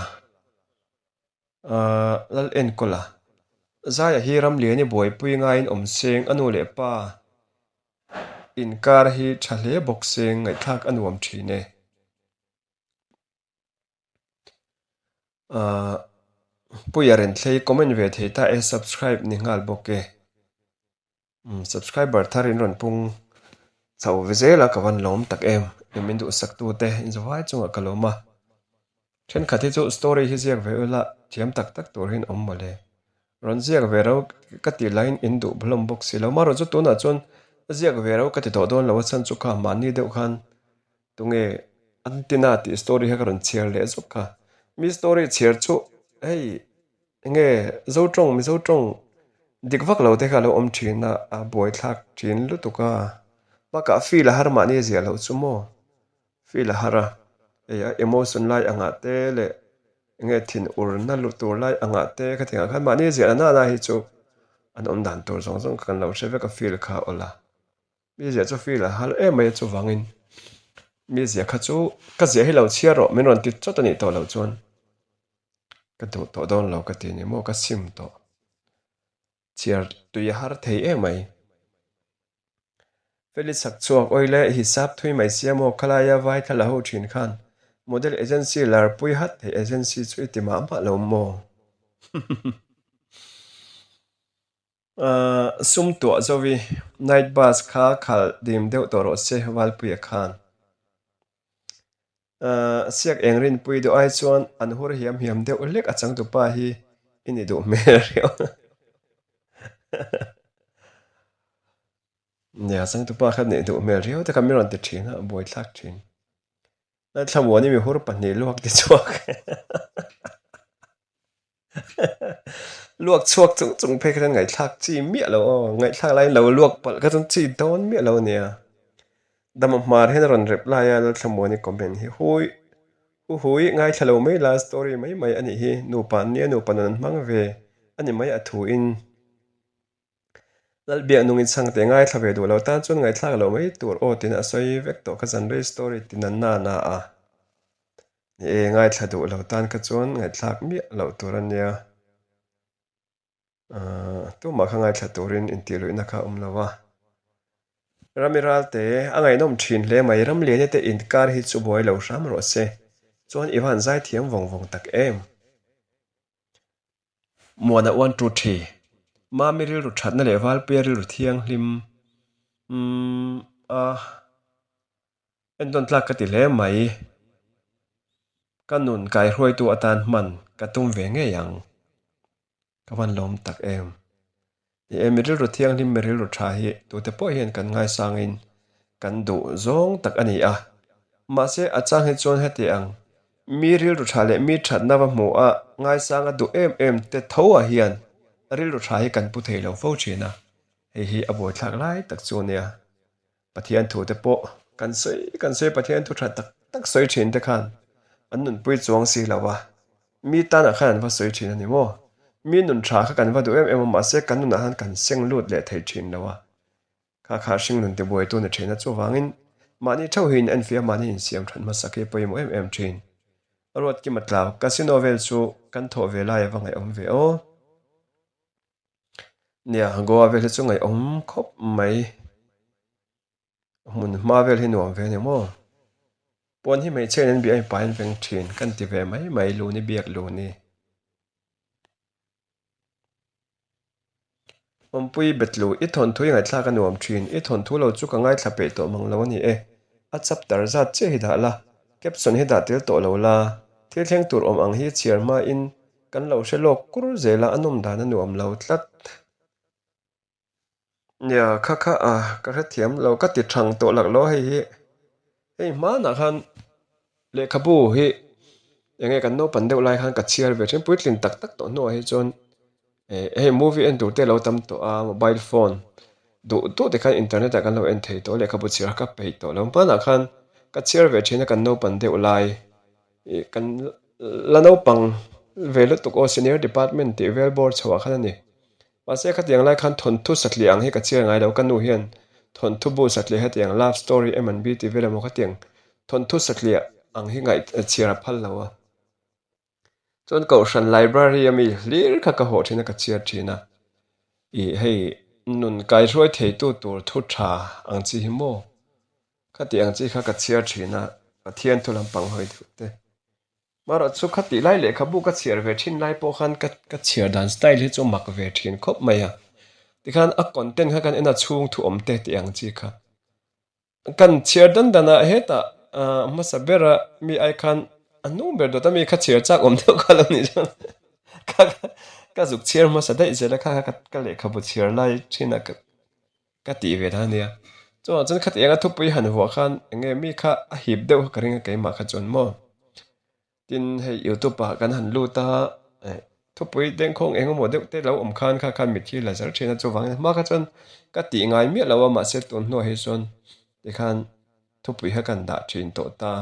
Ahh Lal Enkawla Zaia hi Ramliani buaipui ngaiin awm seng a nu leh pa inkar hi tha hle bawk seng ngaihthlak a nuam thin e. Ahh Puia Renthlei comment ve thei ta e subscribe ni nghal bawk e. Umm subscriber thar in rawn pung chho ve zel a ka van lawm tak em em min duhsak tu te in zavai chungah ka lawm a thenkhat hi chu story hi ziak ve ula thiam tak tak tur hian awm mawle rawn ziak ve ro ka tih laiin in duh hlawm bawk si lo marawh chu tunah chuan ziak ve ro ka ti tawh dawn lo a chhan chu kha mahni deuh khan tunge Antina tih story kha ka rawn chhiar leh zawk kha mi story chhiar chu hei. Enge Zo tawng Mizo tawng dik vak lo te kha a lo awm thin a, a buaithlak thin lutuk a. Bakah feel a har mahni a ziah loh chu maw? Feel a har a, hei a emotion lai angah te leh enge thin urna lu tur lai angah te khatiang ah khan mahni a ziah na na hi chu an awm dan tur zawng zawng kha kan lo hre vek a feel kha a awl a. Mi ziah chu feel a har em mai a chuvangin mi ziah kha chu ka ziah hi lo chhiar rawh min rawn ti chawt a nih tawh loh chuan. Ka duh tawh dawn lo ka ti ni maw ka sim tawh. Chhiar tui a har thei em mai. Feli chak chhuak awi le hisap thui mai sia maw khalaia vai thla la ho thin khan model agency lar pui hat thei agency chu i ti mah mah lo maw? Sum tuah zovi night bus kha khalh dim deuh tawh rawh se Valpuia khan. Siak eng rinpui deuh ai chuan an hur hiam hiam deuh hlek a changtupa hi i ni duh hmel riau. Nia, changtupa kha neih duh hmel riau te kha min rawn ti thin a, a buaithlak thin. Lalthlamuani mihur pahnih luak ti chhuak. Luak chhuak chung chung phei kha chuan ngaihthlak chi miah lo aw, ngaihthlak laiin lo luak palh kha chuan chi dawn miah lo a nia. Dama hmar hian a rawn rep lai a Lalthlamuani comment hi hui hu hui ngaithla lo mai la story mai mai a nih hi, nupa an nia nupa nun an hmang ve a ni mai a thu in. Lalbiak nung in chhang teh ngaithla ve duh lo tan chuan ngaihthlak loh mai tur aw tiin a sawi vek tawh kha zanrei story ti na na na a. Ni e, ngaithla duh lo tan kha chuan ngaihthlak miah loh tur a nia. Ahh tumah kha ngaithla turin intihluihna kha a awm lo a. Rami Ralte, a ngaihnawm thin hle mai, Ramliani te inkar hi chu buai lo hram rawh se, chuan i van zaithiam vawng vawng tak em. Muana uan tu thi. Mami rilru thatna leh Valpuia rilru thianghlim umm a entawn tlak ka ti hle mai. Ka nun kaihruaitu atan hman ka tum ve ngei ang. Ka van lawm tak em. Ni e, mi rilru thianghlim, mi rilru tha hi tute pawh hian kan ngaisangin kan duh zawng tak a ni a. Mahse, a chang hi chuan heti ang, mi rilru tha leh mi thatna va hmu a, ngaisanga duh em em te tho ah hian rilru tha hi kan pu thei lo fo thin a, hei hi a buaithlak lai tak chu a nia. Pathian thu te pawh kan sawi kan sawi Pathian thu tha tak tak sawi thin te khan an nunpui chuang si lo a, mi tanah khan an va sawi thin a ni maw? Mi nun tha kha kan va duh em em a, mahse kan nunah khan kan seng lut leh thei thin lo a, kha kha hring nun tibuaitu ni thin a, chuvangin mahni theuh hi in enfiah a, mahni insiam that hmasak hi a pawimawh em em thin. Ruatkima tlau, Casino vel chu kan thawh ve lai a va ngaihawm ve aw. Nia, Goa vel hi chu ngaihawm khawp mai. Hmun hma vel hi nuam ve a ni maw? Puan hi hmeichhia in an biak a mipa in veng thin kan ti ve mai mai luni biak luni. Awmpui Betlu, i thawnthu i ngaihthlak a nuam thin, i thawnthu lo chu ka ngaithla peih tawh mang lo a ni e. A chapter zat chiah hi dah la, caption hi dah tel tawh lo la, thil thleng tur awm ang hi chhiar hmain Kan lo hre lawk kur zel a, a nawm dan a nuam lo tlat. Nia, kha kha a, ka hrethiam lo, ka ti thang tawh lak lo hei hi. Hei hmanah khan lehkhabu hi eng nge kan naupan deuh lai khan ka chhiar ve thin, puitlin tak tak tawh hnuah hi chuan eh hei movie en tur te a lo tam tawh a, mobile phone duh duh te khan internet ah kan lo en thei tawh a, lehkhabu chhiar kha ka peih tawh lo. Hmanah khan ka chhiar ve thin a kan naupan deuh lai. Ih kan la naupang ve lutuk aw senior department tih vel bawr chhoh ah khan a ni. Mahse khatiang lai khan thawnthu satliah ang hi ka chhiar ngai lo, ka nu hian thawnthu bu satliah hetiang love story M and B tih vel emaw khatiang thawnthu satliah ang hi ngaih chhiar a phal lo a. Chuan kohhran library a mi hlir kha ka hawh thin a ka chhiar thin a. Ih hei nun kaihruai theitu tur thu tha ang chi hi maw? Khati ang chi kha ka chhiar thin a, Pathian thu lampang hawi deuh te. Marawh chu khati lai lehkhabu ka chhiar ve thin lai pawh khan ka ka chhiar dan style hi chu mak ve thin khawp mai a. Tikhan a content kha kan en a chhung thu awm te tih ang chi kha. Kan chhiar dan dan ah hetah hmasa bera mi ai khan a hnung ber dawt a mi kha chhiar chak awm deuh kha lo nih chuan kha ka zuk chhiar hmasa daih zel a kha kha ka lehkhabu chhiar lai thin a ka Ka tih ve ta ania. Chuvang chuan khati anga thupui han vuah khan eng nge mi kha a hip deuh kha ka ring a keimah kha chuan maw. Tin hei youtube ah kan han lut a eh thupui dengkhawng eng emaw deuh te lo awm khan kha khan mitthi la zar thin a chuvangin hma kha chuan ka tih ngai miah lo a mahse tun hnuah hi chuan tikhan thupui kha kan dah thin tawh ta.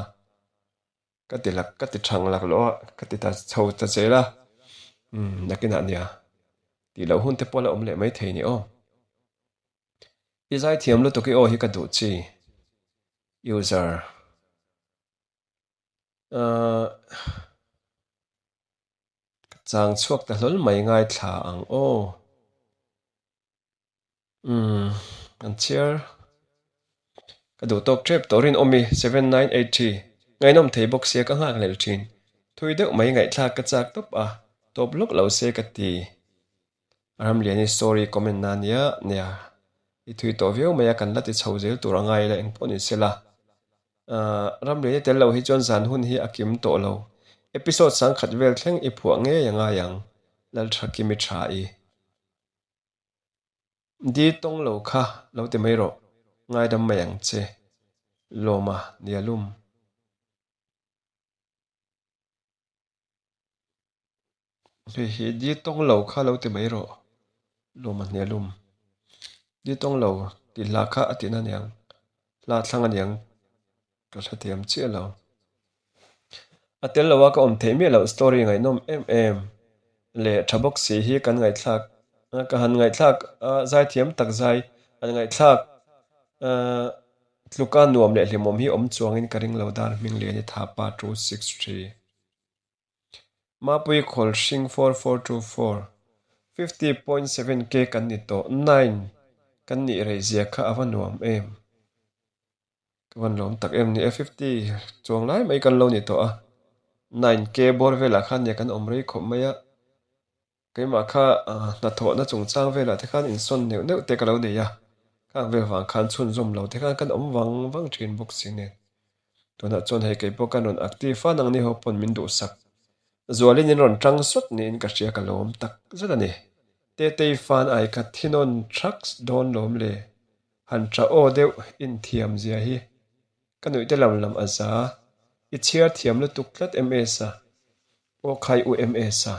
Ka ti lak ka ti thang lak loh a ka ti ta chho ta zel a umm nakinah nia tih loh hun te pawh la awm leh mai thei ni aw. I zaithiam lutuk i aw hi ka duh chi user ahh ka chang chhuak ta hlawl mai ngaithla ang aw. Umm an chhiar ka duh tawk tep tawh rinawm i 7983 ngaihnawm thei bawk sia ka nghak lel thin thui deuh mai ngaihthlak ka chak tawp a tawp lawk lo se ka ti Ramliani story comment na nia nia i thui tawh viau mai a kan la ti chho zel tur a ngai la engpawh ni sela ahh Ramliani tel lo hi chuan zan hun hi a kim tawh lo episode sangkhat vel thleng i phuah ngei a ngai ang Lalthakimi tha i. Di tawng lo kha lo ti mai rawh. Ngaidam mai ang che. Lawma Nialum. Hei hi di tawng lo kha lo ti mai rawh. Lawma Hnialum. Di tawng lo tih hla kha a tihna aniang. Hla thlang aniang ka hrethiam chiah lo. A tel lo a ka awm theih miah loh story ngaihnawm em em leh tha bawk si hi kan ngaihthlak ka han ngaihthlak a zaithiam tak zai han ngaihthlak tluka nuam leh hlimawm hi awm chuangin ka ring lo dar hming lian i thapa 263. Mapui Khawlhring 4424, 50.7 K kan ni tawh, nine kan nih rei zia kha a va nuam em? Ka van lawm tak em ni e, 50 chuang lai mai kan lo ni tawh a, nine K bawr velah khan nia kan awm rei khawp mai a, Keimah kha hnathawhna chungchang velah te khan insawn neuh neuh te ka lo nei a, khang vel vang khan chhunzawm lo te khan kan awm vang vang thin bawk si nen. Tunah chuan hei kei pawh kan rawn active a, nangni ho pawn min duhsak zualin in rawn tang sawt niin ka hria ka lawm tak zet a ni. Tetei fan ai ka thinawn thaks dawn lawm le, han tha aw deuh inthiam zia hi Ka nuih te lam lam a za. I chhiar thiam lutuk tlat MS a. Aw khai u MS a.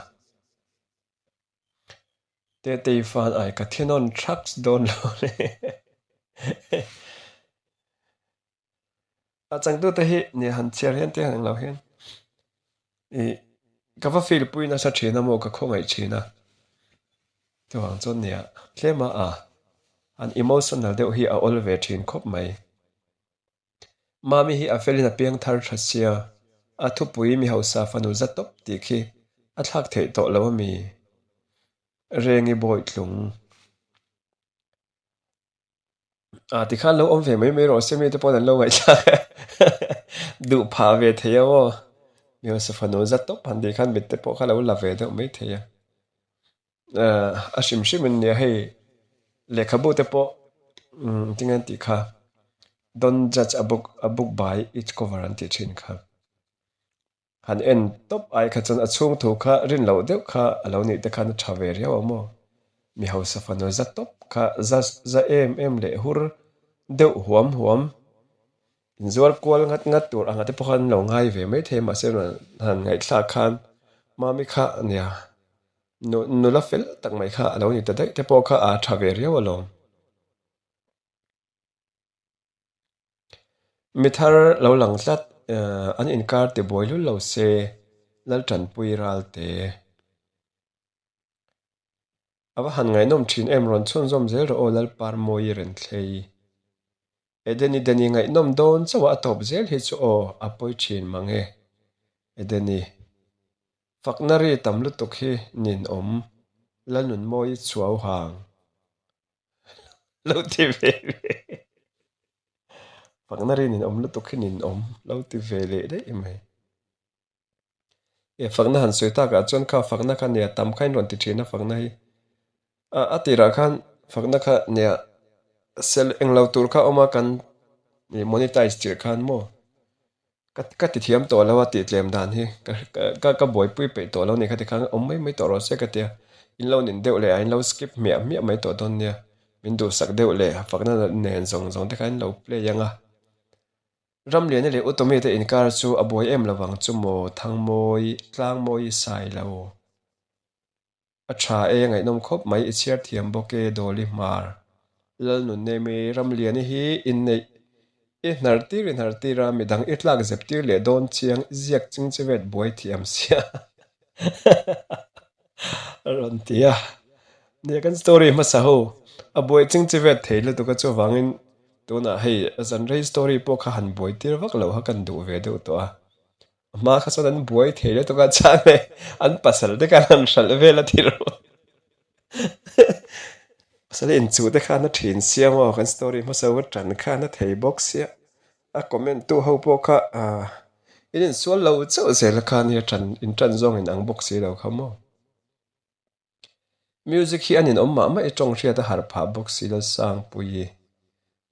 Tetei fan ai ka thinawn thaks dawn lo le. A changtute hi nia han chhiar hian te han englo hian i ka va feel pui nasa thin a maw ka khawngaih thin a. Chuvang chuan nia tlema a an emotional deuh hi a awl ve thin khawp mai. Mami hi a felin a piang thar tha sia, a thupui mi hausa fanu za tawp tih khi a thlak theih tawh lo ami? Rengi Bawitlung. Ah tikhan lo awm ve mai mai rawh se mite pawn an lo ngaihthlak e duh phah ve thei a maw? Mi hausa fanu za tawp han tih khan mitte pawh kha lo la ve deuh mai thei a. A hrim hrim in nia hei lehkhabu te pawh tinge an tih kha don't judge a book a book by its cover an tih thin kha han en tawp ai kha chuan a chhung thu kha rin loh deuh kha a lo nih te khan a tha ve riau ang maw mi hausa fanu za tawp kha za za em em leh hur deuh huam huam Inzuar kual ngat ngat tur anga te pawh khan an lo ngai ve mai thei a mahse han ngaihthlak khan Mami kha nia nula fel tak mai kha a lo ni ta daih te pawh kha a tha ve riau alawm. Mi thar lo lang tlat an inkar ti buai lul lo se Laltanpui Ralte. A va han ngaihnawm thin em rawn chhunzawm zel rawh aw Lalparmawi Renthlei. Edeni Deni ngaihnawm dawn chauh a a tawp zel hi chu aw a pawi thin mang e. Edeni. Fakna ri tam lutuk hi nin awm Lalnunmawi chhuau hang lo ti ve ve. Fakna ri nin awm lutuk hi nin awm lo ti ve leh daih mai. E fakna han sawi takah chuan kha fakna kha nia tam kha in rawn ti thin a fakna hi a a tirah khan fakna kha nia sel englo tur kha awm a kan monetize tirh khan maw ka ka ti thiam tawh lo a tih tlem dan hi ka ka ka buaipui peih tawh lo a ni kha tikhan awm mai mai tawh rawh se ka tia in lo nin deuh leh a in lo skip hmiah hmiah mai tawh dawn nia min duhsak deuh leh fakna nen zawng zawng te kha in lo play ang a. Ramliana leh Utomi te inkar chu a buai em lovang chu maw Thangmawi, Tlangmawi sai lo. A tha e, ngaihnawm khawp mai, i chhiar thiam bawk e Dawli Hmar. Lalnunnemi, Ramliani hi inneih i hnar tir i hnar tir a, midang i tlak zep tir leh dawn chiang i ziak ching che vet buai thiam sia a rawn ti a. Nia kan story hmasa ho a buai ching che vet thei lutuk a chuvangin Tunah hei zan rei story pawh kha han buai tir vak loh kha kan duh ve deuh tawh a, a hma kha chuan an buai thei lutuk a chuan hei an pasal te khan han hralh vel a ti rawh pasal inchuh te khan a thin sia maw kan story hmasa ho tan khan a thei bawk sia a comment tu ho pawh kha ah in insual lo chauh zel kha nia tan in tan zawng in ang bawk si lo kha maw. Music hi a ninawm mah mah i tawng hriat a harh phah bawk si Lalsangpuii.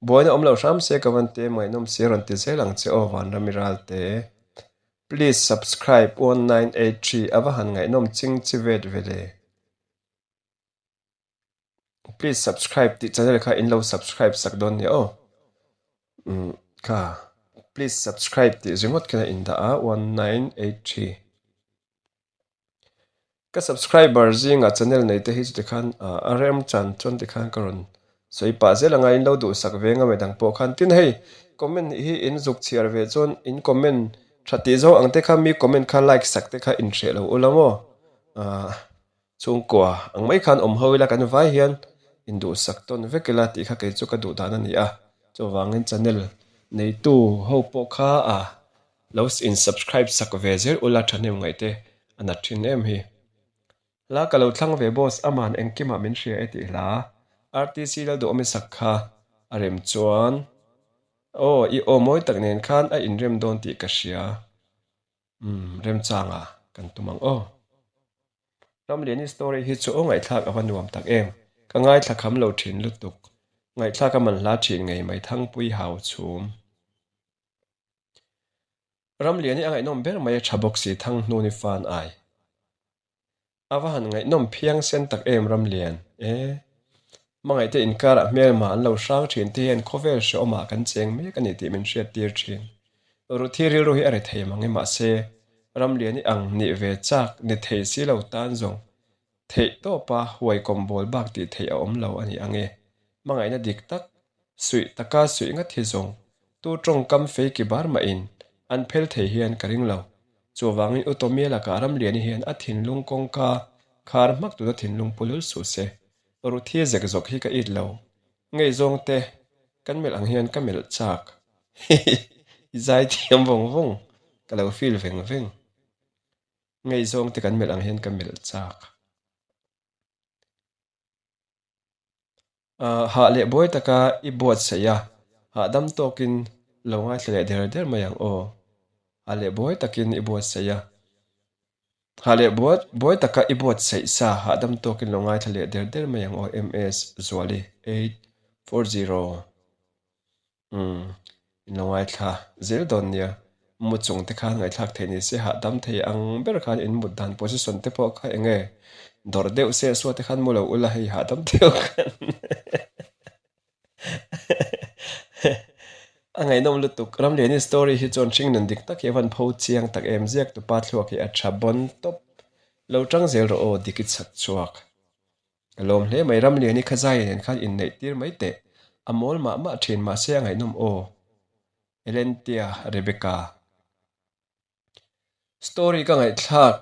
Buaina awm lo hram se ka van te ngaihnawm si a rawn ti zel ang che aw Vanrami Ralte. Please subscribe 1983 a va han ngaihnawm ching chi vet ve le. Please subscribe tih channel kha in lo subscribe sak dawn nia aw. Umm kha please subscribe tih ringawt khian a indah a 1983. Ka subscriber zingah channel nei te hi chuti khan a rem chan chuan tikhan ka rawn sawi pah zel anga in lo duhsak ve anga midang pawh khan tin hei comment hi in zuk chhiar ve chuan in comment tha tih zawng ang te kha mi comment kha like sak te kha in hreh lo ula maw ahh chhungkua ang mai khan awm ho ila kan vai hian in duhsak tawn vek ila tih kha kei chu ka duh dan a ni a chuvangin channel neitu ho pawh kha ah Lo in subscribe sak ve zel ula thahnem ngaih te a nat thin em hi. Hla ka lo thlang ve boss aman engkimah min hria e tih hla RTC Lalduhawmi sak kha a rem chuan aw i aw mawi tak nen khan a inrem dawn tih ka hria umm remchanga kan tum ang aw. Ramliani story hi chu aw ngaihthlak a va nuam tak em ka ngaithla kham lo thin lutuk ngaihthlak a man hla thin ngei mai Thangpui hau chhum. Ramlian hi a ngaihnawm ber mai a tha bawk si Thanghnuni fan ai. A va han ngaihnawm phiang sen tak em Ramlian e. Hmangaihte inkarah hmelma an lo hrang thin te hian khawvel hrehawmah kan cheng mek a ni tih min hriat tir thin. Ruthi rilru hi a ri thei mang e mahse Ramlian hi ang nih ve chak ni thei si lo tan zawng Theih tawpa huai kawm bawl bak tih theih a awm lo a ni ang e. Hmangaihna dik tak, suih taka suih ngat hi zawng, tu tawngkam fei ki bar mahin an phel thei hian ka ring lo. Chuvangin U Tomia lakah Ramliani hian a thinlung kawngka khar hmak tuna thinlung pu lul suh se. Ruthi zek zawk hi ka it lo. Ngei zawng te, kan melh ang hian ka melh chak. Hihi, i zai thiam vawng vawng, ka lo feel veng veng. Ngaihzawng te kan melh ang hian ka melh chak. Hah leh buai taka i buatsaih a, hahdam tawkin lo ngaithla leh der der mai ang aw. Hah leh buai takin i buatsaih a, hah leh buai taka i buatsaih sa hahdam tawkin lo ngaithla leh der der mai ang aw MS Zuali 840. Umm, in lo ngaithla zel dawn nia. Mu chung te khan ngaihthlak theih ni se hahdam thei ang ber khan in mut dan position te pawh kha eng nge dawrh deuh se sua te khan mu lo ula hei hahdam deuh khan a ngaihnawm lutuk. Ramliani story hi chuan hring nun dik tak hi a van pho chiang tak em ziak tupa thluak hi a tha bawn tawp. Lo tang zel rawh aw dik i chak chhuak. Ka lawm hle mai, Ramliani kha zai nen khan inneih tir mai teh, a mawl mah mah thin mahse a ngaihnawm aw. Elentia Rebecca. Story ka ngaihthlak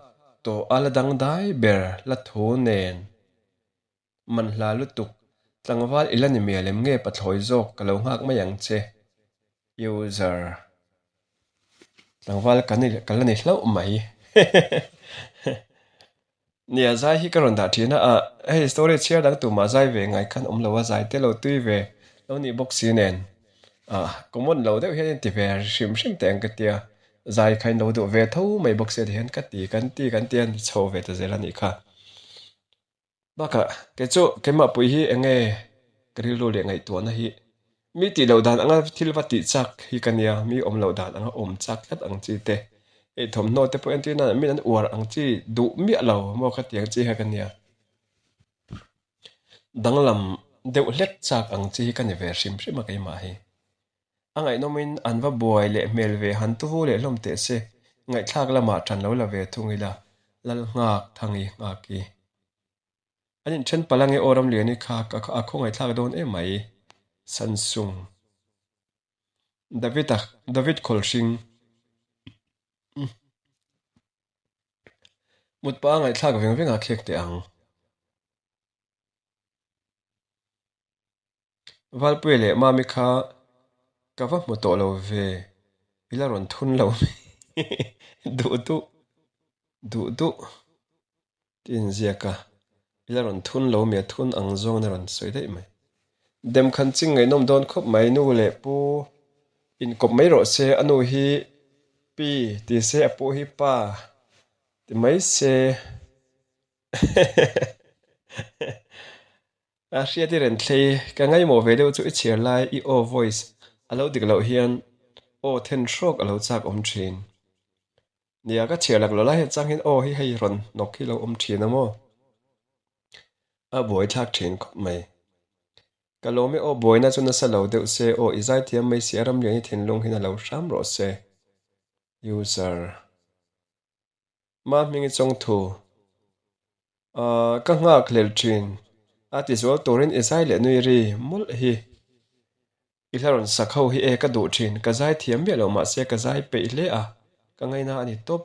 tawh a la dangdai ber la thu nen manhla lutuk, tlangval i la ni mial em nge pathlawi zawk ka lo nghak mai ang che. User. Tlangval ka ni ka la ni hlauh mai. Nia, zai hi ka rawn dah thin a, ah hei story chhiar dang tumah zai ve ngai khan awm lo a, zai te lo tui ve lo nih bawk si nen ah common lo deuh hian in ti ve hrim hrim teh ang ka tia, zai kha in lo duh ve tho mai bawk si a ti hian ka ti kan ti kan ti a chho ve ta zel a nih kha. Bakah kei chu keimah pui hi eng nge ka rilru leh ngaihtuahna hi mi tih loh dan anga thil va tih chak hi ka nia, mi awm loh dan anga awm chak tlat ang chi te, hei thawmhnaw te pawh entir nan min an uar ang chi duh miah lo maw kha tiang chi kha ka nia. Danglam deuh hlek chak ang chi hi ka ni ve hrim hrim a keimah hi. A ngaihnawmin an va buai leh hmel ve han tuvu leh hlawm teh se, ngaihthlak lamah ṭan lo la ve thung ila, Lal nghak Thangi nghaki. An inthen palh ange aw Ramliani kha ka a khawngaihthlak dawn em mai. Sansung. David a David Khawlhring. Mutpa a ngaihthlak veng veng a khek teh ang. Valpuia leh Mami kha ka va hmu tawh lo ve, i la rawn thun lo mai duh duh duh duh tih inziak a, i la rawn thun lo mi a thun ang zawngin a rawn sawi daih mai. Dem khan ching ngaihnawm dawn khawp mai nu leh pu inkawp mai rawh se, a nu hi pi ti se a pu hi pa ti mai se. A hriat i ren thlei, ka ngaimawh ve deuh chu i chhiar lai i aw voice a lo dik loh hian aw then hrawk a lo chak awm thin. Nia ka chhiar lak lo lai hian chang hian aw hi hei rawn hnawk hi lo awm thin a maw? A buaithlak thin khawp mai. Ka lawm e aw buaina chu nasa lo deuh se aw i zaithiam mai si a Ramlian i thinlung hin a lo hram rawh se. User. Ma hming i chawng thu. Ahh ka nghak hlel thin a ti zual turin i zai leh nui ri mawlh hi. I hla rawn sak ho hi e ka duh thin ka zai thiam miah lo mahse ka zai peih hle a ka ngaina a ni tawp.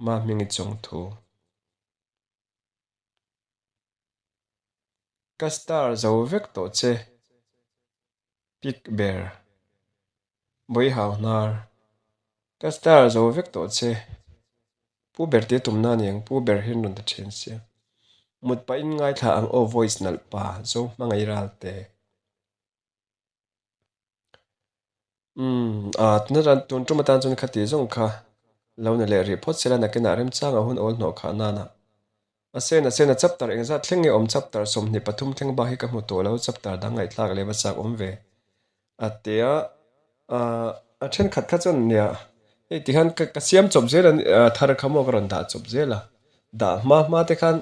Ma hming i chawng thu. Ka star zo vek tawh che. Pic ber. Bawihau hnar. Ka star zo vek tawh che. Pu ber tia tumna a ni ang, pu ber hian rawn ta ṭhian sia. Mut pahin ngaithla ang aw voice nalh pa zo hmangaih ral te. Umm ah tuna tan tun tum atan chuan khati zawng kha lo ni leh rih phawt sela nakinah remchanga hun awl hnawh khah nana a sen a sen a chapter engzat thleng nge awm chapter 23 thleng bak hi ka hmu tawh lo chapter dang ngaihthlak leh va chak awm ve a tia ah a thenkhat kha chuan nia hei ti khan ka ka siam chawp zel a thar kha maw ka rawn dah chawp zel a dah hma hma te khan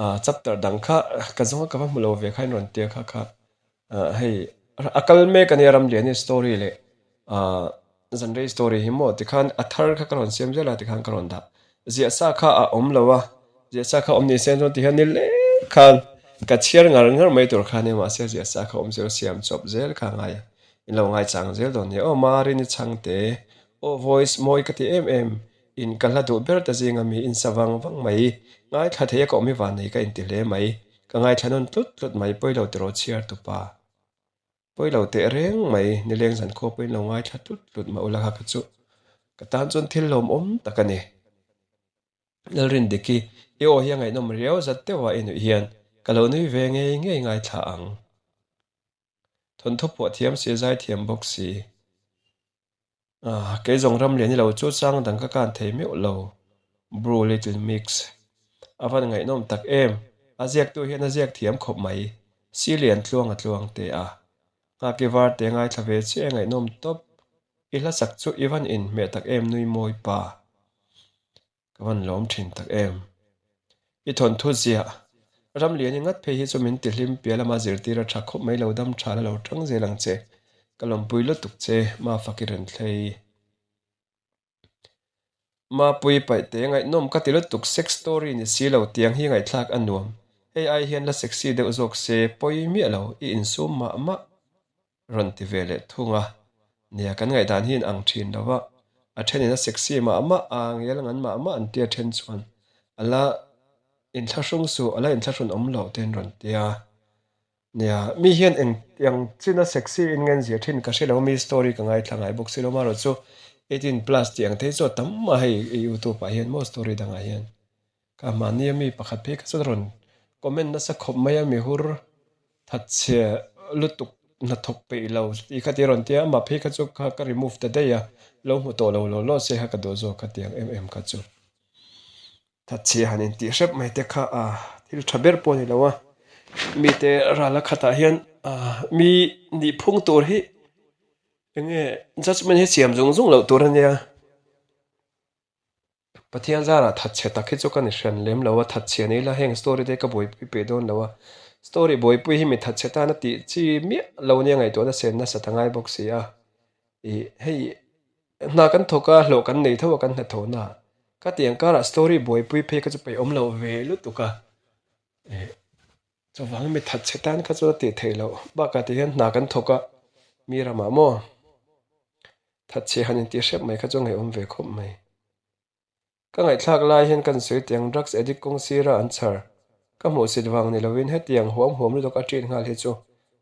ah chapter dang kha ka zawnga ka va hmu lo ve kha in rawn tia kha kha Hei a kal mek a nia Ramliani story leh Zanrei story hi maw tikhan a thar kha ka rawn siam zel a tikhan ka rawn dah. Ziah sa kha a awm lo a, ziah sa kha awm ni se chuan tihian ni leng khan ka chhiar ngar ngar mai tur kha a nia mahse ziah sa kha awm zel siam chawp zel kha a ngai a, in lo ngaichang zel dawn nia aw Marini chhangte aw voice mawi ka ti em em in ka hla duh ber ta zinga mi in sa vang vang mai ngaithla thei a ka awm hi vannei ka inti hle mai. Ka ngaithla nawn tlut tlut mai, pawi lo tiraw chhiar tupa. Pawi lo teh reng mai, nileng zan khaw pawhin lo ngaithla tlut tlut mah ula kha ka chu ka tan chuan thil lawmawm tak a ni. Lalrindiki, i aw hi a ngaihnawm riau zat deuh a i nuih hian ka lo nui ve ngei ngei ngaithla ang. Thawnthu phuah thiam si, zai thiam bawk si. Ah, kei zawng ram lian i lo chu chang dang ka kan thei meuh lo. Bru Little Mix. A van ngaihnawm tak em. A ziaktu hian a ziak thiam khawp mai. Si lian tluang a tluang te a. Nghaki var te ngaithla ve chiah e ngaihnawm tawp. I hla sak chu i van inhmeh tak em nui mawi pa. Ka van lawm thin tak em. I thawnthu ziah. Ramliani ngat phei hi chu min ti hlim piah lama zirtir a tha khawp mai lo dam tha la lo tang zel ang che. Ka lawmpui lutuk che Mafak i rawn thlei. Mapui paihte ngaihnawm ka ti lutuk sex story ni si lo tiang hi ngaihthlak a nuam. Hei ai hian la sexy deuh zawk se pawi miah lo i insum mah mah. Rawn ti ve leh thung a. Nia, kan ngaihdan hi in ang thin lo va, a thenin a sexy mah mah a, ngel ngan mah mah an tia then chuan a la inthlahrung suh, a la inthlahrun awm loh te an rawn ti a. Nia, mi hian eng tiang chin a sexy in ngen zia thin ka hre lo, mi story ka ngaithla ngai bawk si lo, amaherawh chu 18 plus tih ang te hi chu a tam mah hei youtube ah hian maw story dangah hian. Ka mahnia mi pakhat phei kha chuan rawn comment nasa khawp mai a, mihur thatchhe lutuk hnathawk peih lo tih kha ti a rawn ti a, amah phei kha chu kha ka remove ta daih a, lo hmu tawh lo law law se kha ka duh zawk kha tiang em em kha chu. Thatchhe han intih hrep mai te kha a thil tha ber pawh a ni lo a, mite ral a khatah hian mi nihphung tur hi eng nge judgement hi siam zung zung loh tur a nia. Pathian zarah thatchhe tak hi chu ka ni hran lem lo a, thatchhe ni ila heng story te ka buaipui peh dawn lo a, story buaipui hi mi thatchhe tana tih chi miah lo nia ngaihtuahna sen nasa ta ngai bawk si a, ih hei hna kan thawk a hlawh kan nei tho a kan hnathawhna ah ka tih ang karah story buaipui phei kha chu peih awm lo ve lutuk a, ih chuvang mi thatchhe tan kha chu a tih theih loh bakah tih hian hna kan thawk a mi ramah maw. Thatchhe han intih hrep mai kha chu ngaihawm ve khawp mai. Ka ngaihthlak lai hian kan sawi tiang drugs addict kawng sira an chhar. Ka hmuhsit vang ni lovin hetiang huam huam lutuk a treat nghal hi chu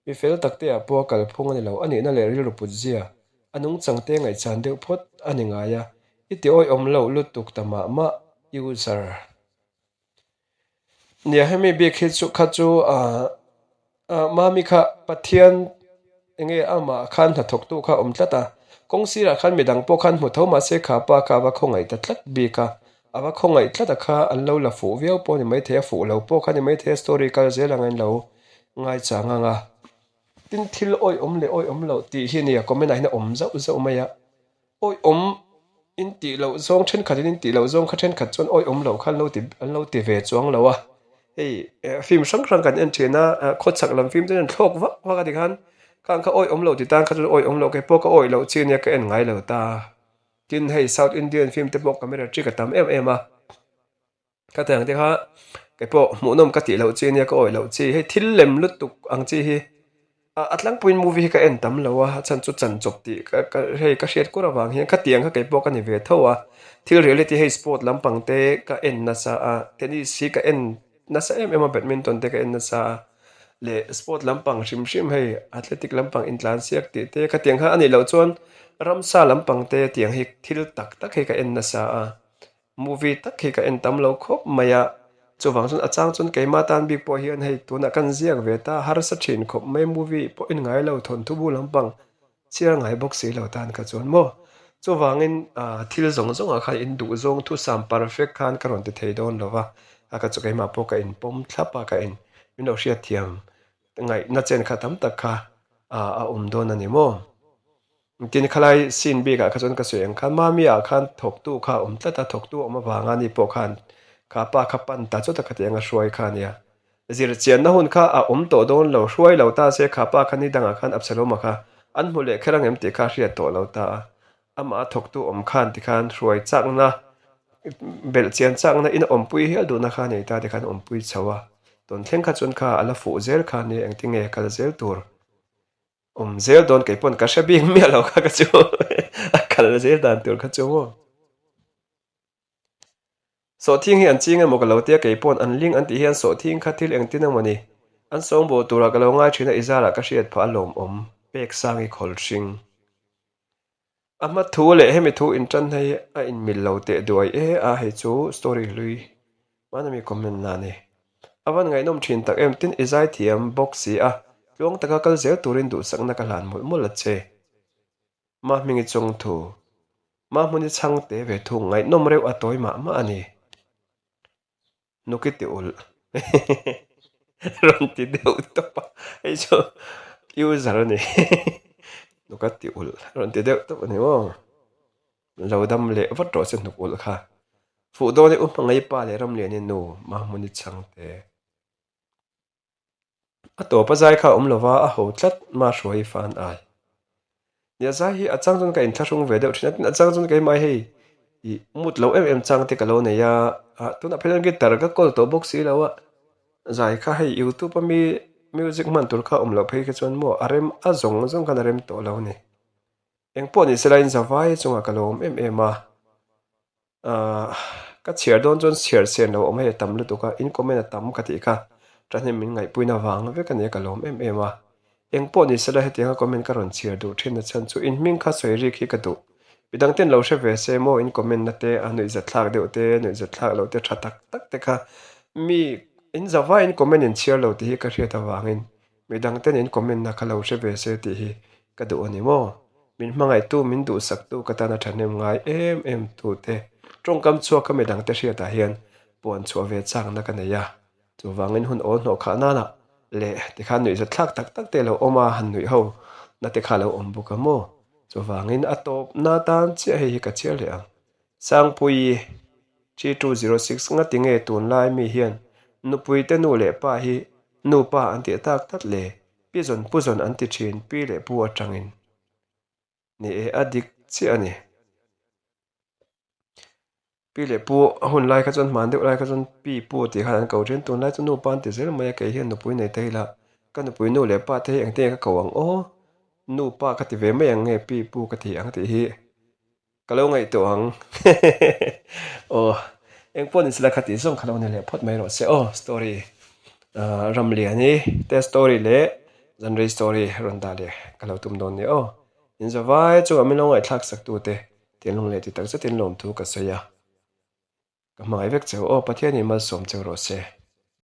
mi fel tak te ah pawh a kalphung a ni lo a nihna leh rilru put zia a nungchang te ngaihchan deuh phawt a ni ngai a, i ti awihawm loh lutuk ta mah mah user. Nia hemi bik hi chu kha chu ah ah mami kha Pathian enge amah khan hnathawk tu kha a awm tlat a, kawng sirah khan midang pawh khan hmu tho mahse kha pa kha a va khawngaih ta tlat bik a, a va khawngaih tlat a kha an lo la fuh viau pawh a ni maithei a, fuh lo pawh kha a ni maithei a story kal zel ang a in lo ngaichang ang a. Tin thil awihawm leh awihawm loh tih hi nia comment ah hian a awm zauh zauh mai a. Awi awm in tih loh zawng thenkhat in in tih loh zawng kha thenkhat chuan awi awm loh kha an lo ti an lo ti ve chuang lo a. Hei film hrang hrang kan en thin a, khawchhak lam film te hian thlawk vak vak a tikhan khang kha awih awm lo ti tan kha chuan awih awm loh keipawh ka awih loh chi ania ka en ngai lo ta. Tin hei South Indian film te pawh camera trick a tam em em a. Ka ti ang te kha keipawh hmuhnawm ka tih loh chi ania ka awih loh chi hei thil lem lutuk ang chi hi a tlangpuiin movie hi ka en tam lo a a chhan chu chan chawp tih ka ka hei ka hriat kur avang hian khatiang kha keipawh ka ni ve tho a thil reality hei sport lampang te ka en nasa a tennis hi ka en nasa em em a badminton te ka en nasa a leh sport lampang hrim hrim hei athletic lampang intlan siak tih te khatiang kha a nih loh chuan ramsa lampang te tiang hi thil tak tak hi ka en nasa a. Movie tak hi ka en tam lo khawp mai a, chuvang chuan a chang chuan keimah tan bik pawh hian hei tunah kan ziak ve ta harsa thin khawp mai movie pawh en ngai lo thawnthu bu lampang chhiar ngai bawk si lo tan kha chuan maw. Chuvangin thil zawng zawngah khan in duh zawng thusam perfect khan ka rawn ti thei dawn lo va, a kha chu keimah pawh ka inpawm thlap a ka in min lo hriatthiam ngaihna chen kha tam tak kha a awm dawn a ni maw. Tin, khalai scene bikah kha chuan ka sawi ang khan Mami ah khan thawktu kha a awm tlat a, thawktu a awm avanga ni pawh khan kha pa kha pan ta chawt a kha ti anga hruai kha a nia. Zirchianna hun kha a awm tawh dawn lo, hruai lo ta se kha pa kha ni dangah khan Absalom-a kha an hmu leh kher ang em tih kha a hriat tawh lo ta a. Amah a thawktu awm khan tikhan hruai chakna, belhchian chakna in a awmpui hial duhna kha a nei ta tikhan a awmpui chho a. Tun thleng kha chuan kha a la fuh zel kha a nia, engtinge kal zel tur Awm zel dawn kei pawn ka hre bik miah lo kha ka chu a kal zel dan tur kha chu maw. Sawhthing hi an ching emaw ka lo tia kei pawn an ling an tih hian sawhthing kha thil engtin emaw ni an sawngbawl turah ka lo ngai thin a i zarah ka hriat phah a lawmawm pek sang i khawl hring. A hma thu leh hemi thu intan hei a inmil lo teh duai e a hei chu story hlui hmana mi comment na ni. A van ngaihnawm thin tak em tin i zaithiam bawk si a tluang taka kal zel turin duhsakna ka hlan mawlh mawlh a che. Ma hmingi chung thu. Ma hmuni chhang te ve thung ngaihnawm reuh a tawi mah mah a ni. Nuki ti ulh rawn ti deuh tawp a, hei chu user a ni Nuka ti ulh rawn ti deuh tawp a ni maw? Lo dam leh vat rawh se hnuk ulh kha. Fuh dawn i u hmangaih pa leh Ramliani nu Mahmuni chhangte. A tawp a zai kha a awm lova, a ho tlat ma hruai i fan ai. Nia zai hi a chang chuan ka inthlahrung ve deuh thin a, tin a chang chuan keimah hei ih mut lo em em chang te ka lo nei a, ah tunah phei chuan guitar ka kawl tawh bawk si lo a, zai kha hei youtube a mi music hman tur kha awm loh phei kha chuan maw a rem a zawng zawng khan a rem tawh lo a ni. Engpawh ni sela in zavai chungah ka lo awm em em a. Ahh ka chhiar dawn chuan chhiar sen lo awm hei a tam lutuk a, in comment a tam ka tih kha ṭahnem min ngaihpuina vang vek a nia ka lawm em em a. Eng pawh ni sela hetianga comment ka rawn chhiar duh ṭhin na chhan chu in hming kha sawi rik hi ka duh. Midang ten lo hre ve se maw in comment na te a nuihzat thlak deuh te nuihzat thlak loh te ṭha tak tak te kha mi in zavai in comment in chhiar lo tih hi ka hriat avangin Midang ten in comment na kha lo hre ve se tih hi ka duh a ni maw? Min hmangaihtu, min duhsaktu ka tana thahnem ngai em em tu te tawngkam chhuak kha midang te hriatah hian puan chhuah ve chakna ka nei a. Chuvangin hun awl hnawh khah nana leh tikhan nuihzat thlak tak tak te lo awm a, han nuih ho na te kha lo awm bawk a maw? Chuvangin a tawp na tan chiah hei hi ka chhiar leh ang. Sangpuii, 3206 Ngati nge tunlai mi hian nupui te nu leh pa hi nupa an tih tak tlat le, pi zawn pu zawn an ti thin pi leh pu atangin. Ni e, a dik chiah a ni. Pi leh pu a hun lai kha chuan hman deuh lai kha chuan pi pu tih khan an ko thin, tunlai chu nupa an ti zel mai a, kei hian nupui nei thei la, ka nupui nu leh pa te hi engtin nge ka ko ang aw, nupa ka ti ve mai ang nge pi pu ka ti ang tih hi. Ka lo ngaihtuah ang. Aw, eng pawh ni sela kha tih zawng kha lo ni leh phawt mai rawh se aw. Story Ramliani te story leh Zanrei story rawn dah leh ka lo tum dawn nia aw. In zavai chungah min lo ngaihthlak sak tute thinlung leh ti tak zetin lawmthu ka sawi a. Ka hmangaih vek cheu aw, Pathianin malsawm cheu rawh se.